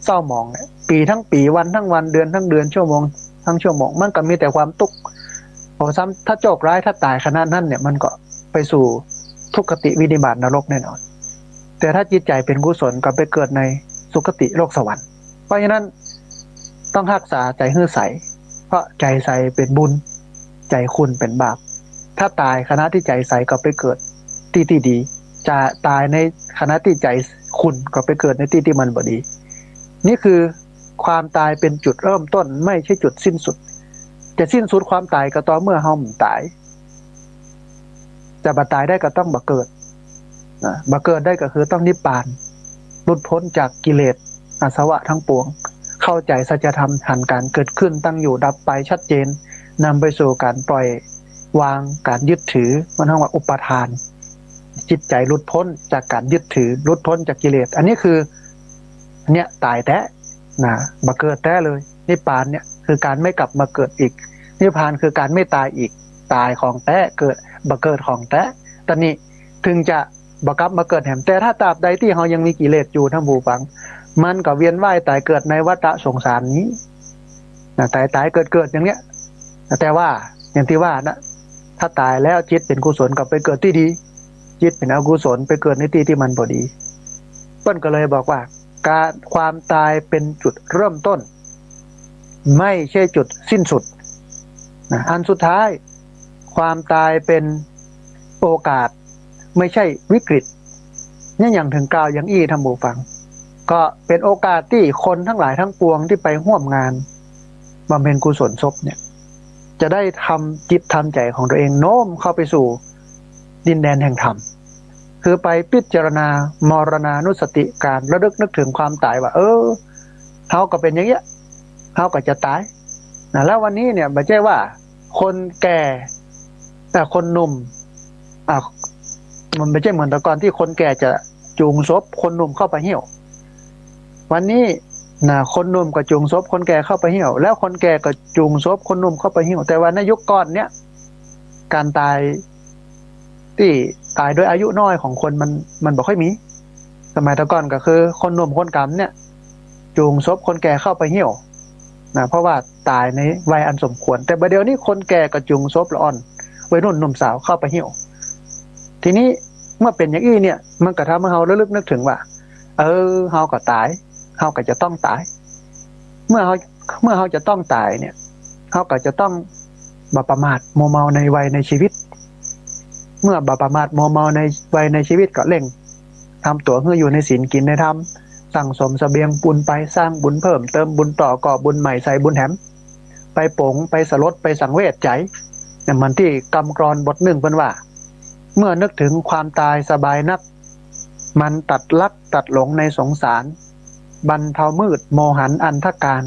เศร้าหมองเนี่ย ปี๋ตังปี๋ วันตังวัน เดือนตังเดือน ชั่วโมงตังชั่วโมง มันก็มีแต่ความตุ๊กข์ โอ้ ซ้ำถ้าโจคร้าย ถ้าต๋ายขณะนั้นเนี่ย มันก็ไปสู่ทุกขติวินิบาตนรกแน่นอน แต่ถ้าจิตใจ๋เป๋นกุศลก็ไปเกิดในสุคติโลกสวรรค์ เพราะฉะนั้นต้องฮักษาใจ๋หื้อใส เพราะใจ๋ใสเป๋นบุญ ใจ๋ขุ่นเป๋นบาป ถ้าต๋ายขณะตี้ใจ๋ใสก็ไปเกิดตี้ตี้ดี จะต๋ายในขณะตี้ใจ๋ขุ่นก็ไปเกิดในตี้ตี้มันบ่ดี นี่คือความต๋ายเป๋นจุดเริ่มต้น ไม่ใช่จุดสิ้นสุด จะสิ้นสุดความต๋ายก็ต่อเมื่อเฮาบ่ต๋าย จะบ่ต๋ายได้ก็ต้องบ่เกิด นะ บ่เกิดได้ก็คือต้องนิพพาน หลุดพ้นจากกิเลสอาสวะตังปวง เข้าใจ๋สัจธรรม หันก๋านเกิดขึ้น ตั้งอยู่ ดับไปชัดเจน นำไปสู่ก๋านปล่อยวางก๋านยึดถือ มันเรียกว่าอุปาทาน จิตใจ๋หลุดพ้นจากก๋านยึดถือ หลุดพ้นจากกิเลส อันนี้คือ เนี่ยต๋ายแต๊ นะ บ่เกิดแต๊เลย นิพพานเนี่ยคือก๋านไม่กลับมาเกิดอีก นิพพานคือก๋านไม่ต๋ายอีก ต๋ายของแต๊ เกิด บ่เกิดของแต๊ ต๋อนนี้ถึงจะบ่กลับมาเกิดแหม แต่ถ้าตราบใดตี้เฮายังมีกิเลสอยู่ ต้านผู้ฟัง มันก็เวียนว่ายต๋ายเกิดในวัฏสงสารนี้ นะ ต๋ายต๋ายเกิดเกิดอย่างเนี้ย แต่ว่าอย่างตี้ว่านะ ถ้าต๋ายแล้วจิตเป๋นกุศลก็ไปเกิดตี้ดี จิตเป๋นอกุศลไปเกิดในตี้ตี้มันบ่ดี เปิ้นก็เลยบอกว่า ก๋าน ความต๋ายเป๋นจุดเริ่มต้น ไม่ใช่จุดสิ้นสุด นะ อันสุดท้าย ความต๋ายเป๋นโอกาส ไม่ใช่วิกฤต เนี่ยอย่างเถิงกล่าวอย่างอี้ ต้านผู้ฟัง ก็เป๋นโอกาสตี้คนตังหลายตังปวงตี้ไปฮ่วมงานบำเพ็ญกุศลศพเนี่ย จะได้ทำจิตทำใจ๋ของตัวเองโน้มเข้าไปสู่ดินแดนแห่งธรรม คือไปพิจารณามรณานุสติ ก๋านระลึกนึกถึงความต๋ายว่า เออ เฮาก็เป๋นอย่างเนี้ย เฮาก็จะต๋าย นะ แล้ววันนี้เนี่ย บ่ใจ้ว่าคนแก่ แต่คนหนุ่ม อ่ะ มันบ่ใจ้เหมือนแต่ก่อนตี้คนแก่จะจูงศพคนหนุ่มเข้าไปเหี่ยว วันนี้นะ คนหนุ่มก็จูงศพคนแก่เข้าไปเหี่ยว แล้วคนแก่ก็จูงศพคนหนุ่มเข้าไปเหี่ยว แต่ว่าในยุคก่อนเนี่ย ก๋านต๋ายตี้ต๋ายโดยอายุน้อยของคนมัน มันบ่ค่อยมี สมัยแต่ก่อนก็คือคนหนุ่มคนก๋ำเนี่ย จูงศพคนแก่เข้าไปเหี่ยว นะ เพราะว่าต๋ายในวัยอันสมควร แต่บ่าเดี่ยวนี้คนแก่ก็จูงศพละอ่อน วัยรุ่นหนุ่มสาวเข้าไปหิ้ว ทีนี้เมื่อเป๋นอย่างอี้เนี่ย มันก็ทำหื้อเฮาระลึกนึกเถิงว่า เออ เฮาก็ต๋าย เฮาก็จะต้องต๋าย เมื่อเฮา เมื่อเฮาจะต้องต๋ายเนี่ย เฮาก็จะต้องบ่ประมาทมัวเมาในวัยในชีวิต เมื่อบ่ประมาทมัวเมาในวัยในชีวิตก็เร่งทำตั๋วหื้ออยู่ในศีลกิ๋นในธรรม สั่งสมเสบียงบุญไป สร้างบุญเพิ่มเติมบุญต่อ ก่อบุญใหม่ใส่บุญแถม ไปป๋ง ไปสลด ไปสังเวชใจ๋ เนี่ย เหมือนตี้กำกลอนบทนึ่งเปิ้นว่า เมื่อนึกถึงความต๋ายสบายนัก มันตัดรักตัดหลงในสงสาร บรรเทามืดโมหันอันธการ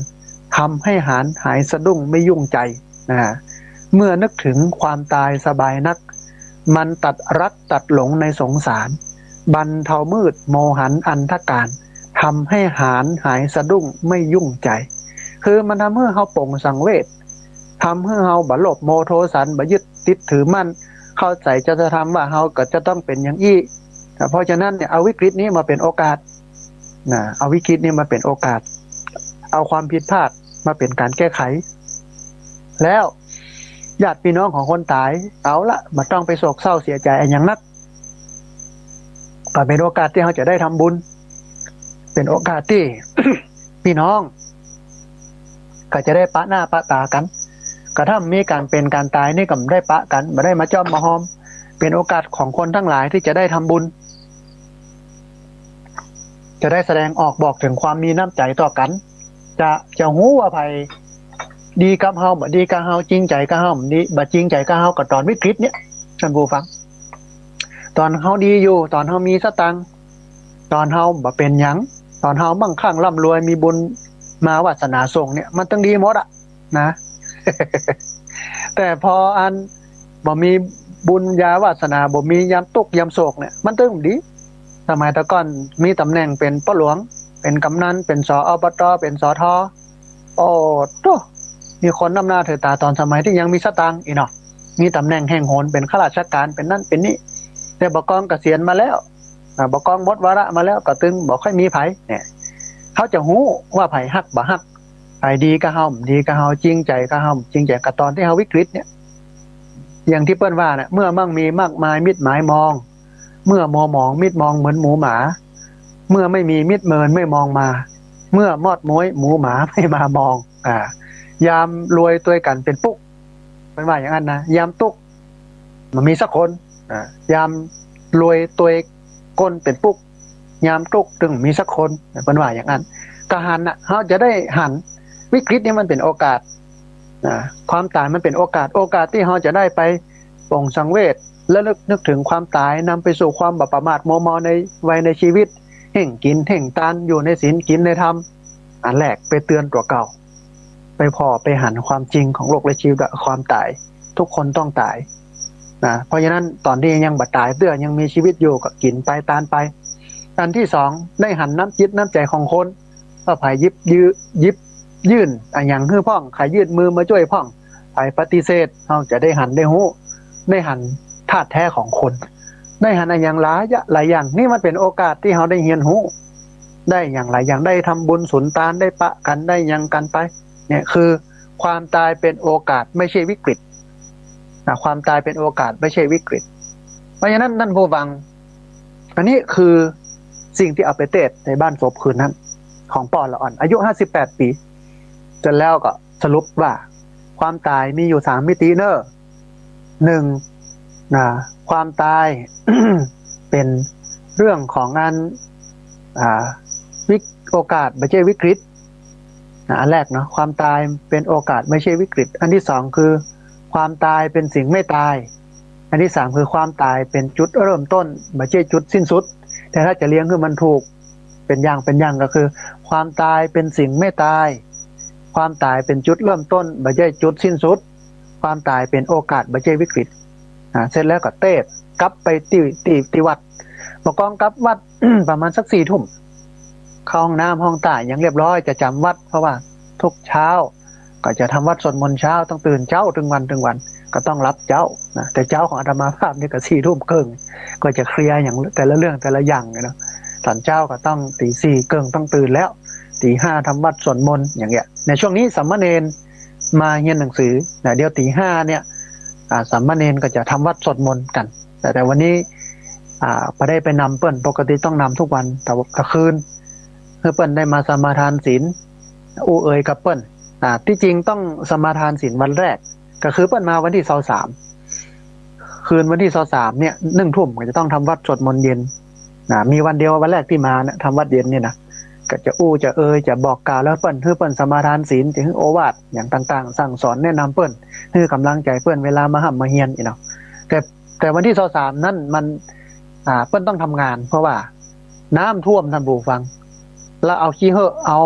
ทำให้หาญหายสะดุ้งไม่ยุ่งใจ นะ เมื่อนึกถึงความต๋ายสบายนัก มันตัดรักตัดหลงในสงสาร บรรเทามืดโมหันอันธการ ทำให้หาญหายสะดุ้งไม่ยุ่งใจ คือมันทำหื้อเฮาป๋งสังเวช ทำหื้อเฮาบ่โลภโมโทสัน บ่ยึดติดถือมั่น เข้าใจ๋สัจธรรมว่าเฮาก็จะต้องเป๋นอย่างอี้ เพราะฉะนั้นเนี่ย เอาวิกฤตนี้มาเป๋นโอกาส นะ เอาวิกฤตนี้มาเป๋นโอกาส เอาความผิดพลาดมาเป๋นก๋านแก้ไข แล้วญาติปี้น้องของคนต๋าย เอาละ บ่ต้องไปโศกเศร้าเสียใจ๋อะหยังนัก ก็เป๋นโอกาสตี้เฮาจะได้ทำบุญ เป๋นโอกาสตี้ ปี้น้องก็จะได้ปะหน้าปะต๋ากั๋น กระทั่งมีก๋านเป๋นก๋านต๋ายนี่ก็บ่ได้ปะกั๋น บ่ได้มาจ้อมมาฮอม เป๋นโอกาสของคนตังหลายตี้จะได้ทำบุญ จะได้แสดงออกบอกเถิงความมีน้ำใจ๋ต่อกั๋น จะ จะฮู้ว่าใผดีกับเฮา บ่ดีกับเฮา จริงใจ๋กับเฮา บ่ดี บ่จริงใจ๋กับเฮา ก็ต๋อนวิกฤตเนี่ย ต้านผู้ฟัง ต๋อนเฮาดีอยู่ ต๋อนเฮามีสตางค์ ต๋อนเฮาบ่เป๋นหยัง ต๋อนเฮามั่งคั่งร่ำรวย มีบุญมาวาสนาส่งเนี่ย มันตึงดีหมดอะ นะ แต่พออันบ่มีบุญญาวาสนา บ่มี ยามตุ๊กข์ยามโศกเนี่ย มันตึงบ่ดี สมัยแต่ก่อนมีต๋ำแหน่งเป๋นป้อหลวง เป๋นกำนัน เป๋น ส อบ ต เป๋น ส ท โอ้โธ่ มีคนนับหน้าถือต๋าต๋อนสมัยตี้ยังมีสตางค์อี้เนาะ มีต๋ำแหน่งแห่งหน เป๋นข้าราชก๋าน เป๋นนั่นเป๋นนี่ แต่บ่ากองเกษียณมาแล้ว อ่า บ่ากองหมดวาระมาแล้ว ก็ตึงบ่ค่อยมีใผ เนี่ย เฮาจะฮู้ว่าใผฮักบ่ฮัก ใผดีกับเฮา บ่ดีกับเฮา จริงใจ๋กับเฮา จริงใจ๋ ก็ต๋อนตี้เฮาวิกฤตเนี่ย อย่างตี้เปิ้นว่าน่ะ เมื่อมั่งมีมากมายมิดหมายมอง เมื่อมัวหมองมิดมองเหมือนหมูหมา เมื่อไม่มีมิดเมินไม่มองมา เมื่อมอดม้วยหมูหมาไม่มามอง อ่า ยามรวยตวยกั๋นเป๋นปุ๊ก เปิ้นว่าอย่างนั้นนะ ยามตุ๊กข์บ่มีสักคน อ่า ยามรวยตวยก้นเป๋นปุ๊ก ยามตุ๊กข์ตึงบ่มีสักคน เปิ้นว่าอย่างนั้น ก็หันน่ะ เฮาจะได้หัน วิกฤตนี่มันเป๋นโอกาส อ่า ความต๋ายมันเป๋นโอกาส โอกาสตี้เฮาจะได้ไปป๋งสังเวช ระลึกนึกเถิงความต๋าย นำไปสู่ความบ่ประมาทมัวเมาในวัยในชีวิต เฮ่งกิ๋นเฮ่งตาน อยู่ในศีลกิ๋นในธรรม อันแรกไปเตือนตั๋วเก่า ไปผ่อไปหันความจริงของโลกและชีวิตว่าความต๋าย ทุกคนต้องต๋าย นะ เพราะฉะนั้นต๋อนตี้ยังบ่ต๋ายเตื้อ ยังมีชีวิตอยู่ก็กิ๋นไปตานไป อันตี้สอง ได้หันน้ำจิตน้ำใจ๋ของคน ว่าใผหยิบยื้อ หยิบยื่นอะหยังหื้อพ่อง ใผยื่นมือมาจ้วยพ่อง ใผปฏิเสธ เฮาจะได้หันได้ฮู้ ได้หันธาตุแท้ของคน ได้หันอะหยังหลายอย่าง หลายอย่าง นี่มันเป๋นโอกาสตี้เฮาได้เฮียนฮู้ ได้อย่างหลายอย่าง ได้ทำบุญสุนตาน ได้ปะกั๋น ได้หยังกั๋นไป เนี่ยคือความต๋ายเป๋นโอกาส ไม่ใช่วิกฤต นะ ความต๋ายเป๋นโอกาส ไม่ใช่วิกฤต เพราะฉะนั้นต้านผู้ฟัง อันนี้คือสิ่งตี้เอาไปเตสน์ในบ้านศพคืนนั้น ของป้อละอ่อน อายุห้าสิบแปดปี๋ เสร็จแล้วก็สรุปว่า ความต๋ายมีอยู่สามมิติเน่อ หนึ่ง นะ ความต๋าย เป๋นเรื่องของอัน อ่า วิก โอกาส บ่ใจ้วิกฤต นะ อันแรกเนาะ ความต๋ายเป๋นโอกาส บ่ใจ้วิกฤต อันตี้สองคือ ความต๋ายเป๋นสิ่งไม่ตาย อันตี้สามคือความต๋ายเป๋นจุดเริ่มต้น บ่ใจ้จุดสิ้นสุด แต่ถ้าจะเรียงหื้อมันถูก เป๋นอย่างเป๋นอย่างก็คือ ความต๋ายเป๋นสิ่งไม่ตาย ความต๋ายเป๋นจุดเริ่มต้น บ่ใจ้จุดสิ้นสุด ความต๋ายเป๋นโอกาส บ่ใจ้วิกฤต อ่า เสร็จแล้วก็เตสน์กลับไปตี้ ตี้ ตี้วัด บ่ากองกลับวัด ประมาณสักสี่ทุ่ม เข้าห้องน้ำห้องต้าอย่างเรียบร้อย จะจ๋ำวัด เพราะว่าทุกเช้าก็จะทำวัดสวดมนต์เช้า ต้องตื่นเจ๊าตึงวันตึงวัน ก็ต้องหลับเจ๊านะ แต่เจ๊าของอาตมาภาพนี่ก็สี่ทุ่มเกิ่ง ก็จะเคลียร์อย่างแต่ละเรื่องแต่ละอย่างเนาะ ต๋อนเจ๊าก็ต้องตีสี่เกิ่งต้องตื่นแล้ว ตีห้าทำวัตรสวดมนต์อย่างเงี้ย ในช่วงนี้สามเณรมาเฮียนหนังสือนะ เดี๋ยวตีห้าเนี่ย อ่า สามเณรก็จะทำวัตรสวดมนต์กั๋น แต่ แต่วันนี้ อ่า บ่ได้ไปนำเปิ้น ปกติต้องนำทุกวัน แต่ว่า แต่คืน หื้อเปิ้นได้มาสมาทานศีล อู้เอ่ยกับเปิ้น อ่า ตี้จริงต้องสมาทานศีลวันแรก ก็คือเปิ้นมาวันตี้ซาวสาม คืนวันตี้ซาวสามเนี่ย หนึ่งทุ่มก็จะต้องทำวัตรสวดมนต์เย็น นะ มีวันเดียววันแรกตี้มาเนี่ย ทำวัตรเย็นเนี่ยนะ ก็จะอู้จะเอ่ยจะบอกกล่าวแล้วเปิ้น หื้อเปิ้นสมาทานศีล จะหื้อโอวาทอย่างต่างๆ สั่งสอนแนะนำเปิ้น หื้อก๋ำลังใจ๋เปิ้นเวลามาฮ่ำมาเฮียนอี้เนาะ แต่ แต่วันตี้ซาวสามนั้นมัน อ่า เปิ้นต้องทำงาน เพราะว่าน้ำท่วม ท่านผู้ฟัง แล้วเอาขี้เหื้อ เอา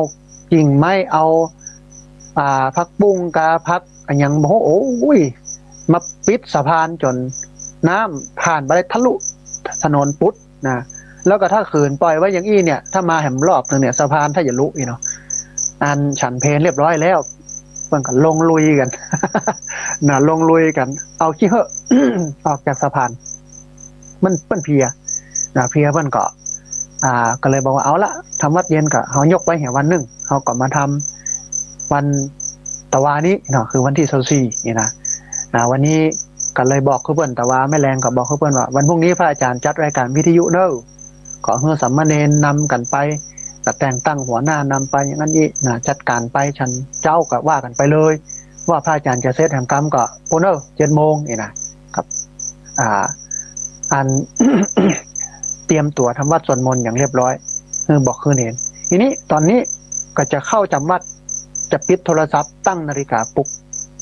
กิ่งไม้ เอา อ่า ผักบุ้งกา ผักอะหยัง โอ้โห มาปิดสะพานจ๋นน้ำผ่านบ่ได้ ทะลุถนนปุดนะ แล้วก็ถ้าขืนปล่อยไว้อย่างอี้เนี่ย ถ้ามาแหมรอบนึ่งเนี่ย สะพานถ้าจะลุอี้เนาะ อันฉันเพลเรียบร้อยแล้ว เปิ้นก็ลงลุยกั๋น นะ ลงลุยกั๋น เอาขี้เหื้อ ออกจากสะพาน มัน เปิ้นเพลีย นะ เพลียเปิ้นก็ อ่า ก็เลยบอกว่า เอาละ ทำวัตรเย็นก็เฮายกไว้แหมวันนึ่ง เฮาก็มาทำวันตะวานี้เนาะ คือวันตี้ซาวสี่นี่นะ อ่า วันนี้ก็เลยบอกคือเปิ้น ตะวาแม่แลงก็บอกคือเปิ้นว่า วันพรุ่งนี้พระอาจารย์จัดรายการวิทยุเน่อ ขอหื้อสามเณรนำกั๋นไป ก็แต่งตั้งหัวหน้านำไปอย่างนั้นอี้นะ จัดก๋านไป ฉันเจ๊าก็ว่ากั๋นไปเลย ว่าพระอาจารย์จะเสร็จแหมกำก็ปู้นเน่อ เจ็ดโมงนี่นะ ครับ อ่า อัน เตรียมตั๋วทำวัตรสวดมนต์อย่างเรียบร้อย หื้อบอกหื้อเณร ทีนี้ต๋อนนี้ก็จะเข้าจ๋ำวัตร จะปิดโทรศัพท์ ตั้งนาฬิกาปลุก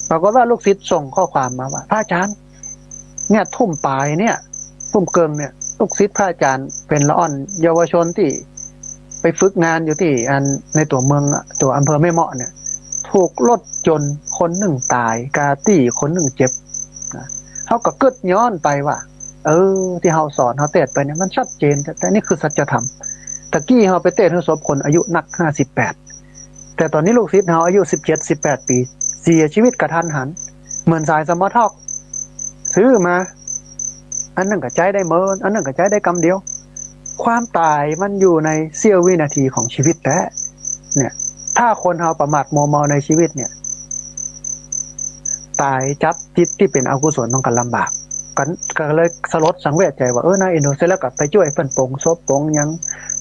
ปรากฏว่าลูกศิษย์ส่งข้อความมาว่า พระอาจารย์ เนี่ยทุ่มป๋ายเนี่ย ทุ่มเกิ่งเนี่ย ลูกศิษย์พระอาจารย์เป๋นละอ่อนเยาวชนตี้ไปฝึกงานอยู่ตี้อัน ในตั๋วเมืองอะ ตั๋วอำเภอแม่เมาะเนี่ย ถูกรถยนต์คนนึ่งต๋าย กาตี้คนนึ่งเจ็บนะ เฮาก็กึ๊ดย้อนไปว่า เออ ตี้เฮาสอนเฮาเตศน์ไปเนี่ยมันชัดเจน แต่ แต่นี่คือสัจธรรม ตะกี้เฮาไปเตศน์หื้อศพคนอายุนักห้าสิบแปด แต่ต๋อนนี้ลูกศิษย์เฮาอายุสิบเจ็ด สิบแปดปี๋ เสียชีวิตกะทันหัน เหมือนสายสมอลต็อก ซื้อมา อันนึ่งก็ใจ๊ได้เมิน อันนึ่งก็ใจ๊ได้กำเดียว ความต๋ายมันอยู่ในเสี้ยววินาทีของชีวิตแต๊ เนี่ย ถ้าคนเฮาประมาทมัวเมาในชีวิตเนี่ย ต๋ายจับจิตตี้เป๋นอกุศลมันก็ลำบาก ก็ ก็เลยสลดสังเวชใจ๋ว่า เออ น่าเอ็นดู เสร็จแล้วก็ไปจ้วยเปิ้นปลงศพปลงหยัง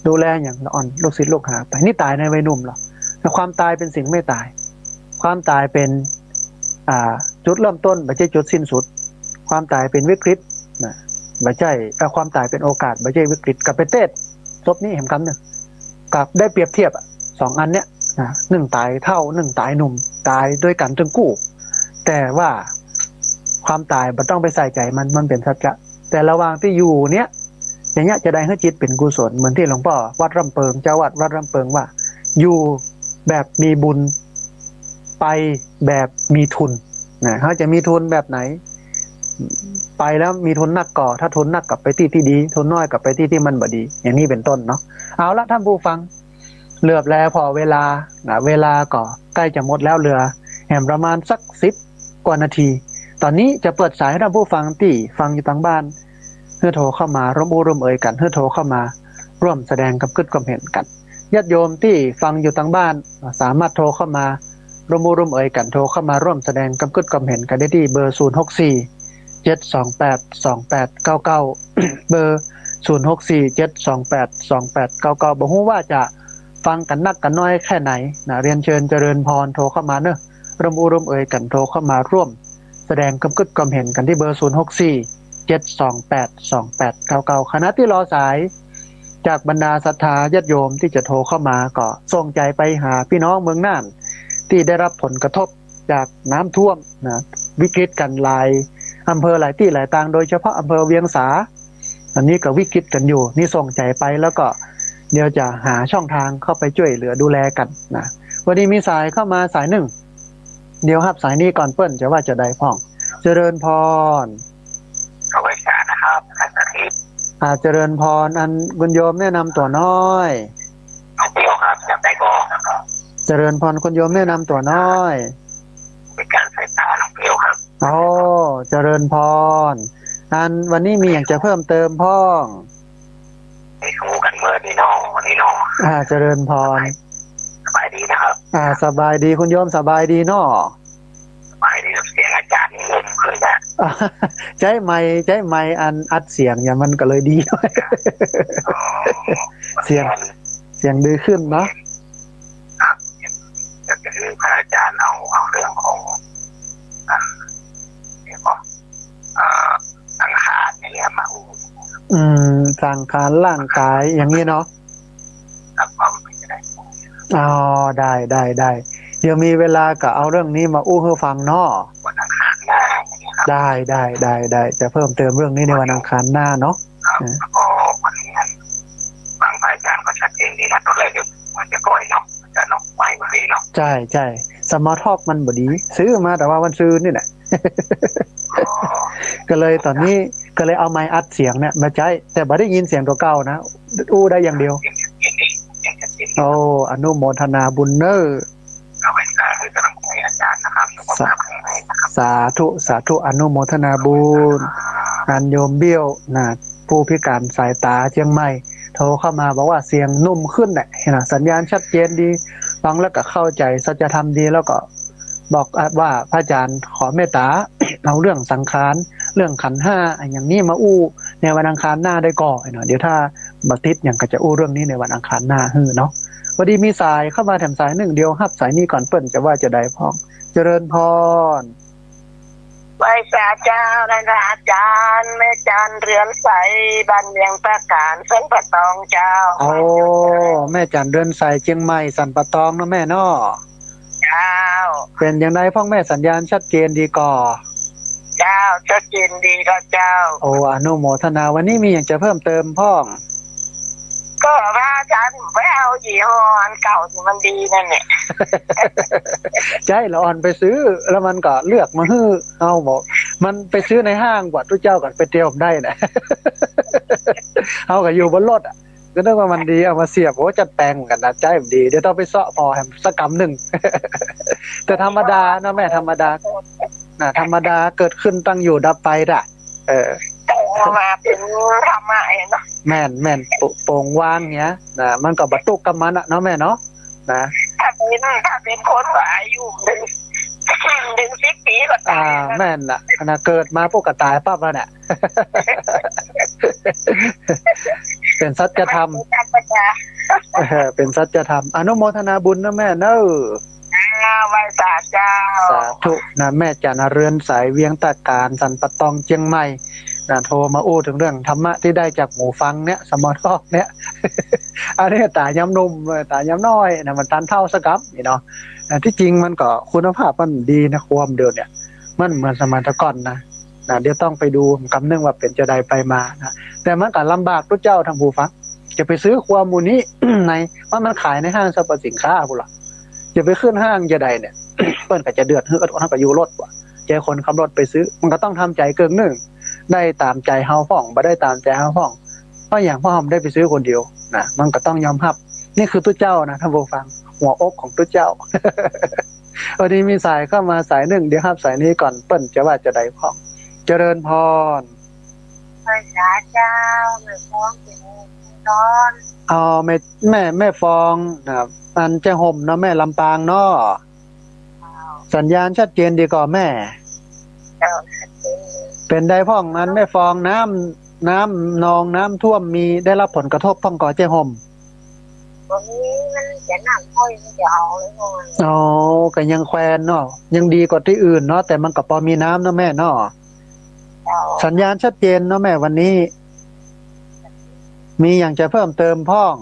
ดูแลหยังละอ่อนลูกศิษย์ลูกหาไป นี่ต๋ายในวัยหนุ่มเหรอ แต่ความต๋ายเป๋นสิ่งไม่ต๋าย ความต๋ายเป๋น อ่า จุดเริ่มต้น บ่ใจ้จุดสิ้นสุด ความต๋ายเป๋นวิกฤตนะ บ่ใจ้ เอ่อ ความต๋ายเป๋นโอกาส บ่ใจ้วิกฤต ก็ไปเตศน์ศพนี้แหมกำนึ่ง ก็ได้เปรียบเทียบอะ สองอันเนี้ยนะ นึ่งต๋ายเฒ่า นึ่งต๋ายหนุ่ม ต๋ายตวยกั๋นตึงกู้ แต่ว่าความต๋ายบ่ต้องไปใส่ใจ๋มัน มันเป๋นสัจจะ แต่ระหว่างตี้อยู่เนี่ย อย่างเนี้ยจะได้หื้อจิตเป๋นกุศล เหมือนตี้หลวงป้อวัดร่ำเปิง เจ้าวัดวัดร่ำเปิงว่า อยู่แบบมีบุญ ไปแบบมีทุนนะ เฮาจะมีทุนแบบไหน ไปแล้วมีทุนนักก่อ ถ้าทุนนักก็ไปตี้ตี้ดี ทุนน้อยก็ไปตี้ตี้มันบ่ดี อย่างนี้เป๋นต้นเนาะ เอาละท่านผู้ฟัง เหลือบแลผ่อเวลานะ เวลาก็ใก้จะหมดแล้ว เหลือแหมประมาณสักสิบกว่านาที ต๋อนนี้จะเปิดสายหื้อท่านผู้ฟังตี้ฟังอยู่ตางบ้าน หื้อโทรเข้ามาร่วมอู้ร่วมเอ่ยกั๋น หื้อโทรเข้ามาร่วมแสดงกำกึ๊ดความเห็นกั๋น ญาติโยมตี้ฟังอยู่ตางบ้าน สามารถโทรเข้ามาร่วมอู้ร่วมเอ่ยกั๋น โทรเข้ามาร่วมแสดงกำกึ๊ดความเห็นกั๋นได้ตี้เบอร์ ศูนย์หกสี่ เจ็ดสองแปด สองแปดเก้าเก้า เบอร์ ศูนย์หกสี่ เจ็ดสองแปด สองแปดเก้าเก้า บ่ฮู้ว่าจะฟังกั๋นนักกั๋นน้อยแค่ไหนนะ เรียนเชิญเจริญพรโทรเข้ามาเนอะ ร่วมอู้ร่วมเอ่ยกั๋น โทรเข้ามาร่วมแสดงกำกึ๊ดความเห็นกั๋นตี้เบอร์ ศูนย์หกสี่ เจ็ดสองแปด สองแปดเก้าเก้า ขณะตี้รอสายจากบรรดาศรัทธาญาติโยมตี้จะโทรเข้ามา ก็ส่งใจ๋ไปหาปี้น้องเมืองน่านตี้ได้รับผลกระทบจากน้ำท่วมนะ วิกฤตกั๋นหลายอำเภอหลายตี้หลายตาง โดยเฉพาะอำเภอเวียงสา อันนี้ก็วิกฤตกั๋นอยู่ นี่ส่งใจ๋ไป แล้วก็เดี๋ยวจะหาช่องทางเข้าไปจ้วยเหลือดูแลกั๋นนะ วันนี้มีสายเข้ามาสายนึ่ง เดี๋ยวฮับสายนี้ก่อน เปิ้นจะว่าจาใดพ่อง เจริญพร สวัสดีนะครับ อาจารย์อาทิตย์ อ่า เจริญพร อันคุณโยมแนะนำตั๋วน้อย เปียวครับ อยากได้ก็ เจริญพร คุณโยมแนะนำตั๋วน้อย เป็นการสายตาน้องเปียวครับ โอ้ เจริญพร อันวันนี้มีหยังจะเพิ่มเติมพ่อง ได้ฮู้กั๋นเมื่อนี้เนาะ วันนี้เนาะ อ่า เจริญพร สมัย อ่า สบายดีคุณโยม สบายดีเนาะ สบายดีครับ เสียงอาจารย์นี่นุ่มขึ้นนะ ใจ๊ไมค์ ใจ๊ไมค์อันอัดเสียงอย่างมันก็เลยดี อ๋อ เสียง เสียงดีขึ้นเนาะ ครับ ก็คือพระอาจารย์เอา เอาเรื่องของ อ่า เรียกว่า เอ่อ สังขารอย่างเงี้ยมาอู้ อืม สังขารร่างกายอย่างนี้เนาะ ครับ ว่ามันเป็นจะได้ อ๋อ ได้ ได้ ได้ เดี๋ยวมีเวลาก็เอาเรื่องนี้มาอู้หื้อฟังเนาะ วันอังคารหน้าอย่างเงี้ยครับ ได้ ได้ ได้ ได้ จะเพิ่มเติมเรื่องนี้ในวันอังคารหน้าเนาะ ครับ อ่า แล้วก็วันนี้ฟังพระอาจารย์ก็ชัดเจนดีนะ ตอนแรกเดี๋ยวมันจะปล่อยเนาะ อาจารย์เนาะ ไมค์มันดีเนาะ ใช่ ใช่ สมาร์ททอล์กมันบ่ดี ซื้อมาแต่ว่าวันซืนนี่แหละ ก็เลยตอนนี้ก็เลยเอาไมค์อัดเสียงเนี่ยมาใจ๊ แต่บ่ได้ยินเสียงตั๋วเก่านะ อู้ได้อย่างเดียว โอ้ อนุโมทนาบุญเน้อ สา สาธุ สาธุ อนุโมทนาบุญ อันโยมเบี้ยวนะ ผู้พิการสายตาเจียงใหม่ โทรเข้ามาบอกว่าเสียงนุ่มขึ้นแหละนะ สัญญาณชัดเจนดี ฟังแล้วก็เข้าใจ๋สัจธรรมดี แล้วก็บอกว่าพระอาจารย์ขอเมตต๋า เอาเรื่องสังขาร เรื่องขันธ์ห้า อย่างนี้มาอู้ในวันอังคารหน้าได้ก่อเนาะ เดี๋ยวถ้าบ่ติดหยังก็จะอู้เรื่องนี้ในวันอังคารหน้าหื้อเนาะ พอดีมีสายเข้ามาแถมสายนึ่ง เดี๋ยวฮับสายนี้ก่อน เปิ้นจะว่าจะใดพ่อง เจริญพร ไหว้สาเจ้านะคะ อาจารย์ แม่จันเรือนใส บ้านเวียงตาก๋าน สันป่าตองเจ้า โอ้ แม่จันเรือนใส เจียงใหม่ สันป่าตองเนาะแม่เนาะ เจ้า เป๋นอย่างใดพ่องแม่ สัญญาณชัดเจนดีก่อ เจ้า ชัดเจนดีก็เจ้า โอ้ อนุโมทนา วันนี้มีหยังจะเพิ่มเติมพ่อง ก็พระอาจารย์ไปเอายี่ห้ออันเก่าตี้มันดีนั่นแหละ ใจ๊ ละอ่อนไปซื้อ แล้วมันก็เลือกมาหื้อ เอาบอก มันไปซื้อในห้างกว่า ตุ๊เจ้าก็ไปเตียวบ่ได้นะ เอาก็อยู่บนรถอะ ก็นึกว่ามันดี เอามาเสียบ โอ้ จัดแปลงเหมือนกันนะ ใจ๊ มันดี เดี๋ยวต้องไปเซาะผ่อแหมสักกำนึ่ง แต่ธรรมดาเนาะแม่ ธรรมดา นะ ธรรมดา เกิดขึ้นตั้งอยู่ดับไปน่ะ เออ แต่ว่ามาเป๋นธรรมะเองเนาะ แม่น แม่น โป โป่งว่างเนี้ยนะ มันก็บ่ตุ๊กกับมันอะเนาะแม่เนาะ นะ ถ้าเป๋น ถ้าเป๋นคนก็อายุเถิง เถิงสิบปี๋ก็ต๋าย อ่า แล้ว แม่นน่ะ อันน่ะ เกิดมาปุ๊บก็ต๋ายปั๊บแล้วน่ะ เป๋นสัจธรรม ธรรมดา เออ เป๋นสัจธรรม อนุโมทนาบุญนะแม่เนาะ อ่า ไหว้สาเจ้า สาธุนะ แม่จันเรือนใส เวียงตาก๋าน สันป่าตอง เจียงใหม่ นะ โทรมาอู้เถิงเรื่องธรรมะตี้ได้จากหูฟังเนี่ย สมาร์ททอล์กเนี่ย อันนี้ต๋ายามหนุ่ม ต๋ายามน้อยนะ มันตันเฒ่าสักกำนี่เนาะ อ่า ตี้จริงมันก็คุณภาพมันดีนะ ความเดี๋ยวเนี่ย มันเหมือนสมัยแต่ก่อนนะ นะ เดี๋ยวต้องไปดูกำนึ่งว่าเป๋นจะใดไปมานะ แต่มันก็ลำบากตุ๊เจ้าท่านผู้ฟัง จะไปซื้อความหมู่นี้ ใน ว่ามันขายในห้างสรรพสินค้าพู้นล่ะ จะไปขึ้นห้างจะใดเนี่ย เปิ้นก็จะเดือด หื้อ เฮาก็อยู่รถว่ะ จะให้คนขับรถไปซื้อ มันก็ต้องทำใจ๋เกิ่งนึ่ง ได้ต๋ามใจ๋เฮาพ่อง บ่ได้ต๋ามใจ๋เฮาพ่อง เพราะหยัง เพราะเฮาบ่ได้ไปซื้อคนเดียวนะ มันก็ต้องยอมฮับ นี่คือตุ๊เจ้านะท่านผู้ฟัง หัวอกของตุ๊เจ้า วันนี้มีสายเข้ามาสายนึ่ง เดี๋ยวฮับสายนี้ก่อน เปิ้นจะว่าจะใดพ่อง เจริญพร ไหว้สาเจ้า แม่ฟอง เจริญพร อ๋อ แม่ แม่ แม่ฟองนะ อันเจ๊ห่มเนาะแม่ ลำปางเนาะ สัญญาณชัดเจนดีก่อแม่ เจ้า ชัดเจน เป๋นใดพ่องอันแม่ฟอง น้ำ น้ำนองน้ำท่วมมีได้รับผลกระทบพ่องก่อเจ๊ห่ม บ่มี มันจะน้ำห้อยมันจะเอาเลยพ่อง อ๋อ ก็ยังแควนเนาะ ยังดีกว่าตี้อื่นเนาะ แต่มันก็ปอมีน้ำเนาะแม่เนาะ เจ้า สัญญาณชัดเจนเนาะแม่วันนี้ มีหยังจะเพิ่มเติมพ่อง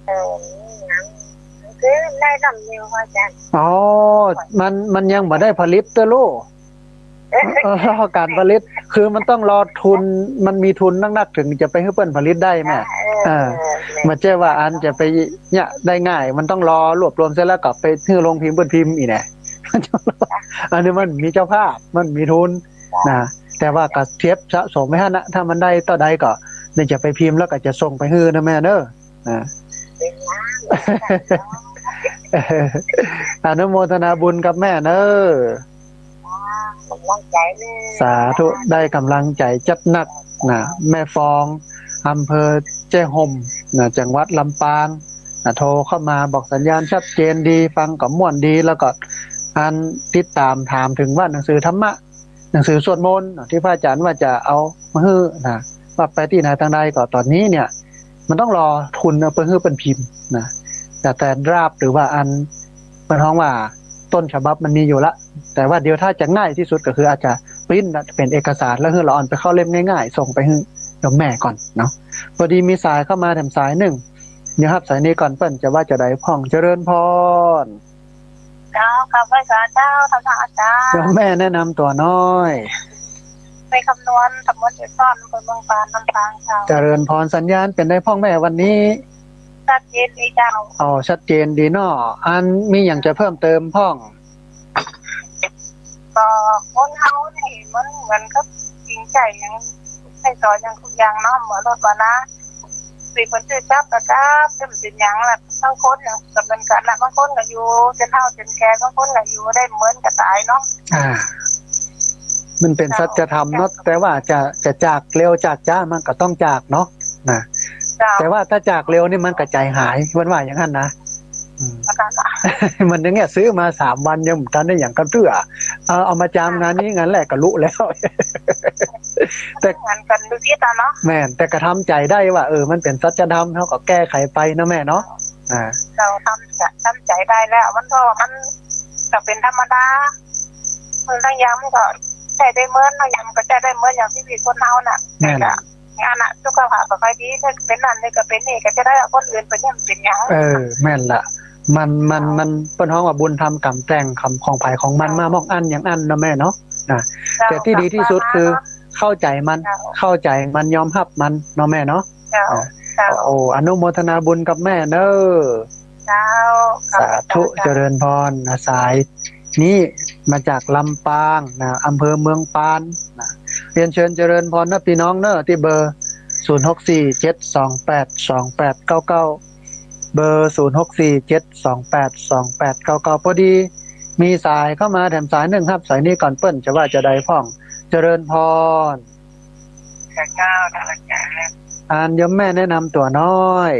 เออ มีหยัง คือได้ลำเดียวอาจารย์ อ๋อ มัน มันยังบ่ได้ผลิตเต๊อะลูก เออ การผลิต คือมันต้องรอทุน มันมีทุนนักๆ เถิงจะไปหื้อเปิ้นผลิตได้แม่ เออ เออ บ่ใจ้ว่าอันจะไปเนี่ยได้ง่าย มันต้องรอรวบรวมเสร็จแล้วก็ไปหื้อโรงพิมพ์เปิ้นพิมพ์อีกนะ อันนี้มันมีเจ้าภาพ มันมีทุนนะ แต่ว่าก็เก็บสะสมไว้หั้นนะ ถ้ามันได้เต้าใดก็เดี๋ยวจะไปพิมพ์แล้วก็จะส่งไปหื้อนะแม่เนาะ อ่า อนุโมทนาบุญกับแม่เนาะ กำลังใจ๋เนาะ สาธุ ได้กำลังใจ๋จัดหนักนะ แม่ฟอง อำเภอเจ๊ห่มนะ จังหวัดลำปาง นะ โทรเข้ามาบอกสัญญาณชัดเจนดี ฟังก็ม่วนดี แล้วก็อันติดต๋ามถามเถิงว่าหนังสือธรรมะ หนังสือสวดมนต์นะ ตี้พระอาจ๋ารย์ว่าจะเอามาหื้อนะ ว่าไปตี้ไหนตางใด ก็ต๋อนนี้เนี่ย มันต้องรอทุนเอาไปหื้อเปิ้นพิมพ์นะ แต่ แต่ดราฟต์หรือว่าอัน เปิ้นฮ้องว่าต้นฉบับมันมีอยู่ละ แต่ว่าเดี๋ยวถ้าจะง่ายตี้สุดก็คืออาจจะปริ้นท์นะ เป๋นเอกสาร แล้วหื้อละอ่อนไปเข้าเล่มง่ายๆ ส่งไปหื้อโยมแม่ก่อนเนาะ พอดีมีสายเข้ามาแถมสายนึ่ง เดี๋ยวฮับสายนี้ก่อน เปิ้นจะว่าจะใดพ่อง เจริญพร เจ้า กราบไหว้สาเจ้า ธรรมะอาจ๋ารย์ โยมแม่แนะนำตั๋วหน้อย แม่คำนวณ ตำบลเกสร อำเภอเมืองปาน ลำปางเจ้า เจริญพร สัญญาณเป๋นใดพ่องแม่วันนี้ ชัดเจนดีเจ้า อ๋อ ชัดเจนดีเนาะ อันมีหยังจะเพิ่มเติมพ่อง ก็คนเฮานี่มันเหมือนกับจริงใจ๋หยัง ใจ๋สอนหยังกู้อย่างเนาะ เหมือนรถว่านะ สิเปิ้นจะจับก็จับ จะบ่เป๋นหยังละ บางคนเนี่ยก็เหมือนกั๋นละ บางคนก็อยู่จ๋นเฒ่าจ๋นแก่ บางคนก็อยู่ได้เหมือนจะต๋ายเนาะ อ่า มันเป๋นสัจธรรมเนาะ แต่ว่าจะ จะจากเร็วจากจ๊ามันก็ต้องจากเนาะ นะ เจ้า แต่ว่าถ้าจากเร็วนี่มันก็ใจ๋หาย เปิ้นว่าอย่างนั้นนะ อืม มันอย่างเงี้ย ซื้อมาสามวันยังบ่ทันได้หยังกำเตื้อ เอา เอามาจำงานนี้งานแรกก็รู้แล้ว แต่ เหมือนกั๋นดูสิตาเนาะ แม่น แต่ก็ทำใจ๋ได้ว่า เออ มันเป๋นสัจธรรม เฮาก็แก้ไขไปนะแม่เนาะ อ่า เจ้า ทำใจ๋ ทำใจ๋ได้แล้ว มันก็ มันก็เป๋นธรรมดา มันลางอย่างมันก็ใจ๊ได้เหมือน ลางอย่างมันก็ใจ๊ได้เหมือนอย่างชีวิตคนเฮาน่ะ แม่น แต่ก็ อันน่ะ สุขภาพบ่ค่อยดี ถ้าเป๋นนั่นนี่ก็เป๋นนี่ ก็จะได้คนอื่นเป๋นเนี่ยมันเป๋นหยัง เออ แม่นละ มัน มัน มัน เปิ้นฮ้องว่าบุญธรรมกรรมแต่ง กรรมของไผของมัน เจ้า มามองอั้นอย่างอั้นเนาะแม่เนาะ นะ เจ้า แต่ตี้ดีตี้สุดคือเข้าใจ๋มัน เจ้า เข้าใจ๋มัน ยอมฮับมันเนาะแม่เนาะ เจ้า อ่า เจ้า โอ้ อนุโมทนาบุญกับแม่เน้อ เจ้า สาธุ เจ้า เจริญพรนะ สายนี้มาจากลำปางนะ อำเภอเมืองปานนะ เรียนเชิญเจริญพรนะพี่น้องเน้อ ตี้เบอร์ ศูนย์หกสี่เจ็ดสองแปดสองแปดเก้าเก้า เบอร์ ศูนย์หกสี่เจ็ดสองแปดสองแปดเก้าเก้า พอดีมีสายเข้ามาแถมสายนึ่ง ฮับสายนี้ก่อน เปิ้นจะว่าจะใดพ่อง เจริญพร เจ้า เจ้า เจ้า อันโยมแม่แนะนำตั๋วหน้อย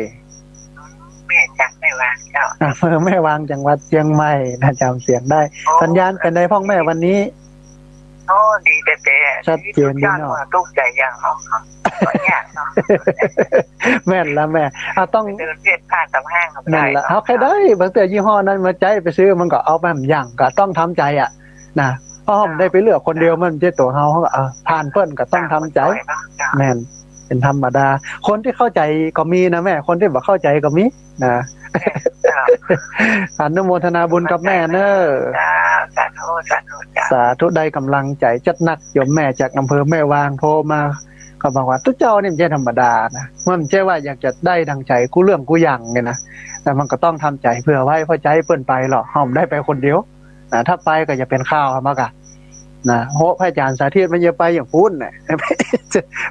แม่จากแม่วางเจ้า อำเภอแม่วาง จังหวัดเจียงใหม่นะ จ๋ำเสียงได้ โอ้ สัญญาณเป๋นใดพ่องแม่วันนี้ โอ้ ดีแต๊ๆ ชัดเจนดีเนาะ ตุ๊กใจ๋อย่าง เนาะ เนาะ บ่ยากเนาะ แม่นละแม่ อ่ะ ต้องเดินเลียดผ่านต๋ามห้างก็บ่ได้ แม่นละ เนาะ เฮาใค่ได้ บางเตื้อยี่ห้อนั้นมาใจ๊ไปซื้อ มันก็เอาไปบ่อย่าง ก็ต้องทำใจ๋อะ นะ เพราะเฮาบ่ได้ไปเลือกคนเดียว มันบ่ใจ้ตั๋วเฮา เฮาก็ อ่ะ ผ่านเปิ้นก็ต้องทำใจ๋ เจ้า แม่น เป๋นธรรมดา คนตี้เข้าใจ๋ก็มีนะแม่ คนตี้บ่เข้าใจ๋ก็มีนะ เจ้า อนุโมทนาบุญกับแม่เน้อ เจ้า สาธุ สาธุ เจ้า สาธุ ได้ก๋ำลังใจ๋จัดหนัก โยมแม่จากอำเภอแม่วางโทรมา ก็บอกว่าตุ๊เจ้านี่มันบ่ใจ้ธรรมดานะ มันบ่ใจ้ว่าอยากจะได้ดังใจ๋กู้เรื่องกู้อย่างเนี่ยนะ แต่มันก็ต้องทำใจ๋เผื่อไว้ เพราะจะหื้อเปิ้นไปหรอก เฮาบ่ได้ไปคนเดียวนะ ถ้าไปก็จะเป๋นข่าวมากะนะ โห พระอาจ๋ารย์สาธิตมันจะไปอย่างปู๊นน่ะ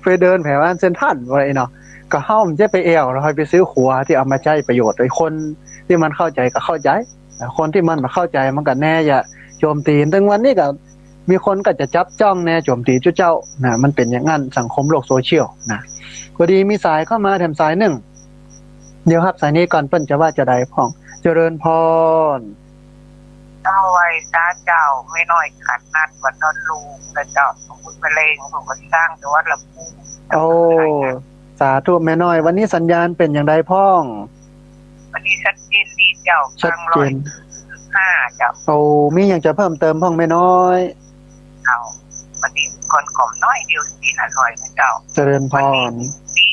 ไปเดินแถวอันเซ็นทรัลอะไรเนาะ ก็เฮาบ่ใจ้ไปแอ่ว แล้วค่อยไปซื้อตั๋วตี้เอามาใจ๊ประโยชน์ ไอ้คนตี้มันเข้าใจ๋ก็เข้าใจ๋ คนตี้มันบ่เข้าใจ๋มันก็แน่จะโจมตี ตึงวันนี้ก็มีคนก็จะจับจ้องแน่โจมตีตุ๊เจ้านะ มันเป๋นอย่างนั้น สังคมโลกโซเชียลนะ พอดีมีสายเข้ามาแถมสายนึ่ง เดี๋ยวฮับสายนี้ก่อน เปิ้นจะว่าจะใดพ่อง เจริญพร เจ้า ไหว้สาเจ้า แม่น้อยขัดนัดวันนอนลูกนะเจ้า ของคุณแม่เลง ของคุณช้าง จังหวัดลำพูน โอ้ สาธุแม่น้อย วันนี้สัญญาณเป๋นอย่างใดพ่อง วันนี้ชัดเจนดีเจ้า ชัดเจน ฟังร้อยห้าเจ้า โอ้ มีหยังจะเพิ่มเติมพ่องแม่น้อย เจ้า วันนี้ก่อนก่อมน้อยเดียวสินะ ร้อยนะเจ้า เจริญพร วันนี้ดี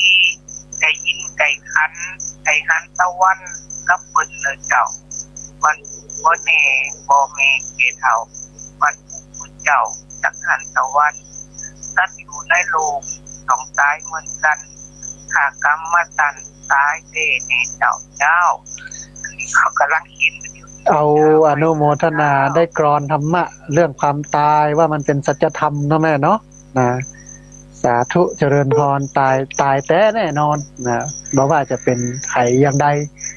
ได้ยินไก่ขัน ไก่ขันตะวันกับเปิ้นเลยเจ้า วันบ่แน่บ่แม่แก่เฒ่า วันผู้เจ้าจักหันตะวัน สัตว์อยู่ในโลกต้องต๋ายเหมือนกั๋น ข้ากำมาตันต๋ายแต๊แน่เจ้า เจ้า อันนี้เขากำลังเขียนกันอยู่ เอา อนุโมทนา ได้กลอนธรรมะเรื่องความต๋ายว่ามันเป๋นสัจธรรมเนาะแม่เนาะ นะ สาธุเจริญพร ต๋าย ต๋ายแต๊แน่นอนนะ บ่ว่าจะเป๋นใผอย่างใด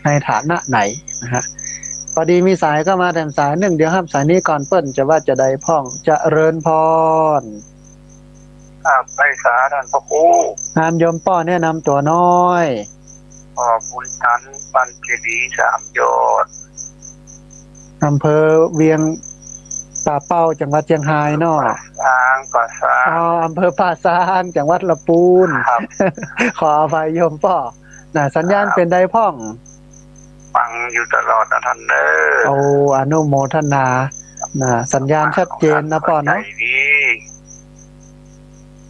ในฐานะไหนนะฮะ พอดีมีสายเข้ามาแถมสายนึ่ง เดี๋ยวฮับสายนี้ก่อน เปิ้นจะว่าจะใดพ่อง เจริญพร อ่า ไปสาท่านพระครู อันโยมป้อแนะนำตั๋วหน้อย โอ ก็บุญตัน บ้านเจดีย์สามยอด อำเภอเวียงป่าเป้า จังหวัดเจียงฮายเนาะ ป่าซาง ป่าซาง อ๋อ อำเภอป่าซาง จังหวัดละปูน ครับ ขออภัยโยมป้อ นะ สัญญาณ ครับ เป๋นใดพ่อง ฟังอยู่ตลอดนะต้านเน่อ โอ้ อนุโมทนา นะ สัญญาณชัดเจนนะป้อเนาะ เข้าใจ๋ดี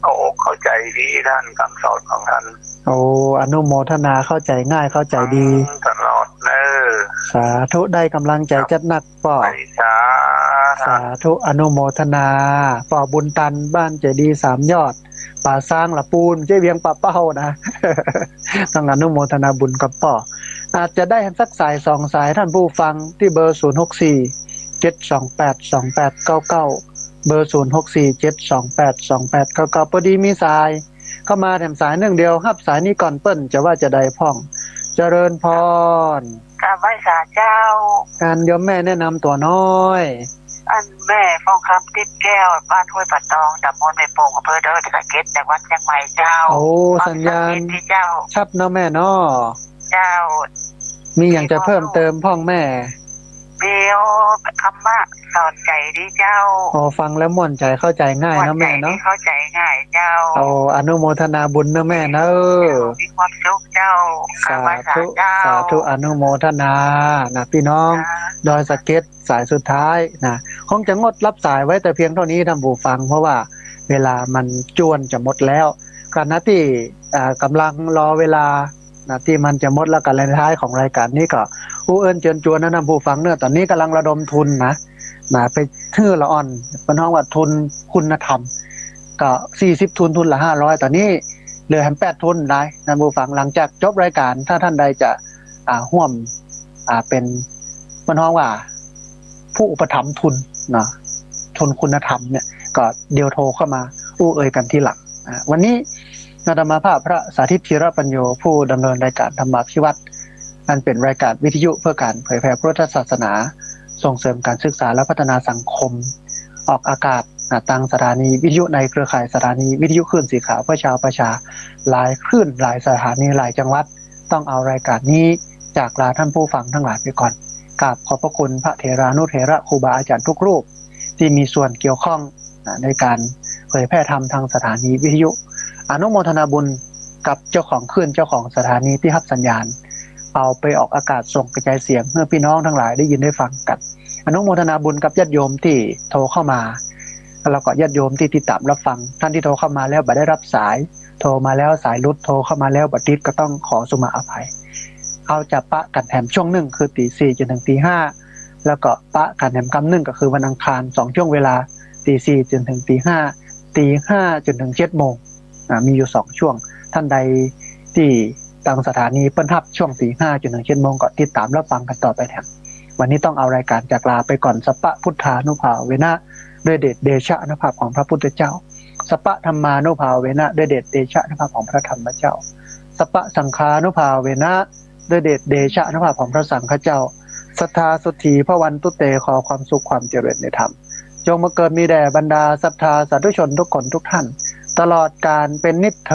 เข้าอกเข้าใจ๋ดีต้าน กำสอนของต้าน โอ้ อนุโมทนา เข้าใจ๋ง่าย เข้าใจ๋ดี ฟังตลอดเน่อ สาธุ ได้ก๋ำลังใจ๋ ครับ จัดหนักป้อ ไปสาธุ สาธุ อนุโมทนา ป้อบุญตัน บ้านเจดีย์สามยอด ป่าซางละปูน เจ้าเวียงป่าเป้านะ ต้องอนุโมทนาบุญกับป้อ อาจจะได้สักสายสองสาย ต้านผู้ฟัง ตี้เบอร์ ศูนย์หกสี่ เจ็ดสองแปด สองแปดเก้าเก้า เบอร์ ศูนย์หกสี่ เจ็ดสองแปด สองแปดเก้าเก้า ปอดีมีสายเข้ามาแถมสายนึ่งเดียว ฮับสายนี้ก่อนเปิ้น จะว่าจะใดพ่อง เจริญพร กราบไหว้สาเจ้า อันโยมแม่แนะนำตั๋วน้อย อันแม่ฟองคำ ติ๊บแก้ว บ้านห้วยป่าตอง ตำบลแม่โป่ง อำเภอดอยสะเก็ด จังหวัดเจียงใหม่เจ้า โอ้ ฟัง สัญญาณ ชัดเจนดีเจ้า ชัดเนาะแม่เนาะ เจ้า มีหยังจะเพิ่มเติมพ่องแม่ มี โอ้ ธรรมะสอนใจ๋ดีเจ้า โอ้ ฟังแล้วม่วนใจ๋ เข้าใจ๋ง่ายเนาะแม่เนาะ ม่วนใจ๋ดี เข้าใจ๋ง่ายเจ้า โอ้ อนุโมทนาบุญเนาะแม่เนาะ เจ้า มีความสุขเจ้า สาธุ กราบไหว้สาเจ้า สาธุ อนุโมทนา นะ ปี้น้อง ค่ะ ดอยสะเก็ด สายสุดท้ายนะ คงจะงดฮับสายไว้แต่เพียงเต้านี้ต้านผู้ฟัง เพราะว่าเวลามันจ้วนจะหมดแล้ว ขณะตี้ อ่า ก๋ำลังรอเวลานะ ตี้มันจะหมดแล้ว กั๋นในท้ายของรายก๋านนี้ก็ อู้เอิ้นเจิญจวนนะต้านผู้ฟังเน่อ ต๋อนนี้ก๋ำลังระดมทุนนะ นะ ไปหื้อละอ่อน เปิ้นฮ้องว่าทุนคุณธรรม ก็สี่สิบทุน ทุนละห้าร้อย ต๋อนนี้เหลือแหมแปดทุนได้ ต้านผู้ฟัง หลังจากจบรายก๋าน ถ้าต้านใดจะ อ่า ฮ่วม อ่า เป๋น เปิ้นฮ้องว่า ผู้อุปถัมภ์ทุนนะ ทุนคุณธรรมเนี่ย ก็เดี๋ยวโทรเข้ามาอู้เอ่ยกั๋นทีหลัง อ่า วันนี้อาตมาภาพพระสาธิต ธีรปัญโญ ผู้ดำเนินรายก๋านธรรมาภิวัตน์ อันเป๋นรายก๋านวิทยุเพื่อก๋านเผยแผ่พุทธศาสนา ส่งเสริมก๋านศึกษาและพัฒนาสังคม ออกอากาศ อ่า ตางสถานีวิทยุในเครือข่ายสถานีวิทยุคลื่นสีขาวเพื่อชาวประชา หลายคลื่น หลายสถานี หลายจังหวัด ต้องเอารายก๋านนี้จากลาต้านผู้ฟังตังหลายไปก่อน กราบขอบพระคุณพระเถรานุเถระครูบาอาจ๋ารย์ทุกรูป ตี้มีส่วนเกี่ยวข้อง อ่า ในก๋านเผยแผ่ธรรมตางสถานีวิทยุ อนุโมทนาบุญกับเจ้าของคลื่น เจ้าของสถานีตี้ฮับสัญญาณ เอาไปออกอากาศส่งกระจายเสียงหื้อปี้น้องตังหลายได้ยินได้ฟังกั๋น อนุโมทนาบุญกับญาติโยมตี้โทรเข้ามา แล้วก็ญาติโยมตี้ติดต๋ามฮับฟัง ต้านตี้โทรเข้ามาแล้วบ่ได้ฮับสาย โทรมาแล้วสายหลุด โทรเข้ามาแล้วบ่ติด ก็ต้องขอสุมาอภัย เฮาจะปะกั๋นแหมช่วงนึ่ง คือตี๋สี่จนเถิงตี๋ห้า แล้วก็ปะกั๋นแหมกำนึ่ง ก็คือวันอังคาร สองช่วงเวลา ตี๋สี่จนเถิงตี๋ห้า ตี๋ห้าจนเถิงเจ็ดโมง อ่า มีอยู่สองช่วง ต้านใดตี้ตางสถานีเปิ้นฮับช่วงตี๋ห้าจนเถิงเจ็ดโมง ก็ติดต๋ามฮับฟังกั๋นต่อไปแถม วันนี้ต้องเอารายก๋านจากลาไปก่อน สัพพะพุทธานุภาเวนะ ด้วยเดชเดชะอานุภาพของพระพุทธเจ้า สัพพะธัมมานุภาเวนะ ด้วยเดชเดชะอานุภาพของพระธรรมเจ้า สัพพะสังฆานุภาเวนะ ด้วยเดชเดชะอานุภาพของพระสังฆเจ้า สัทธาโสตถีภวันตุเต ขอความสุขความเจริญในธรรม จงบังเกิดมีแด่บรรดาศรัทธาสาธุชนทุกคนทุกท่าน ตลอดกาลเป๋นนิจเทอญ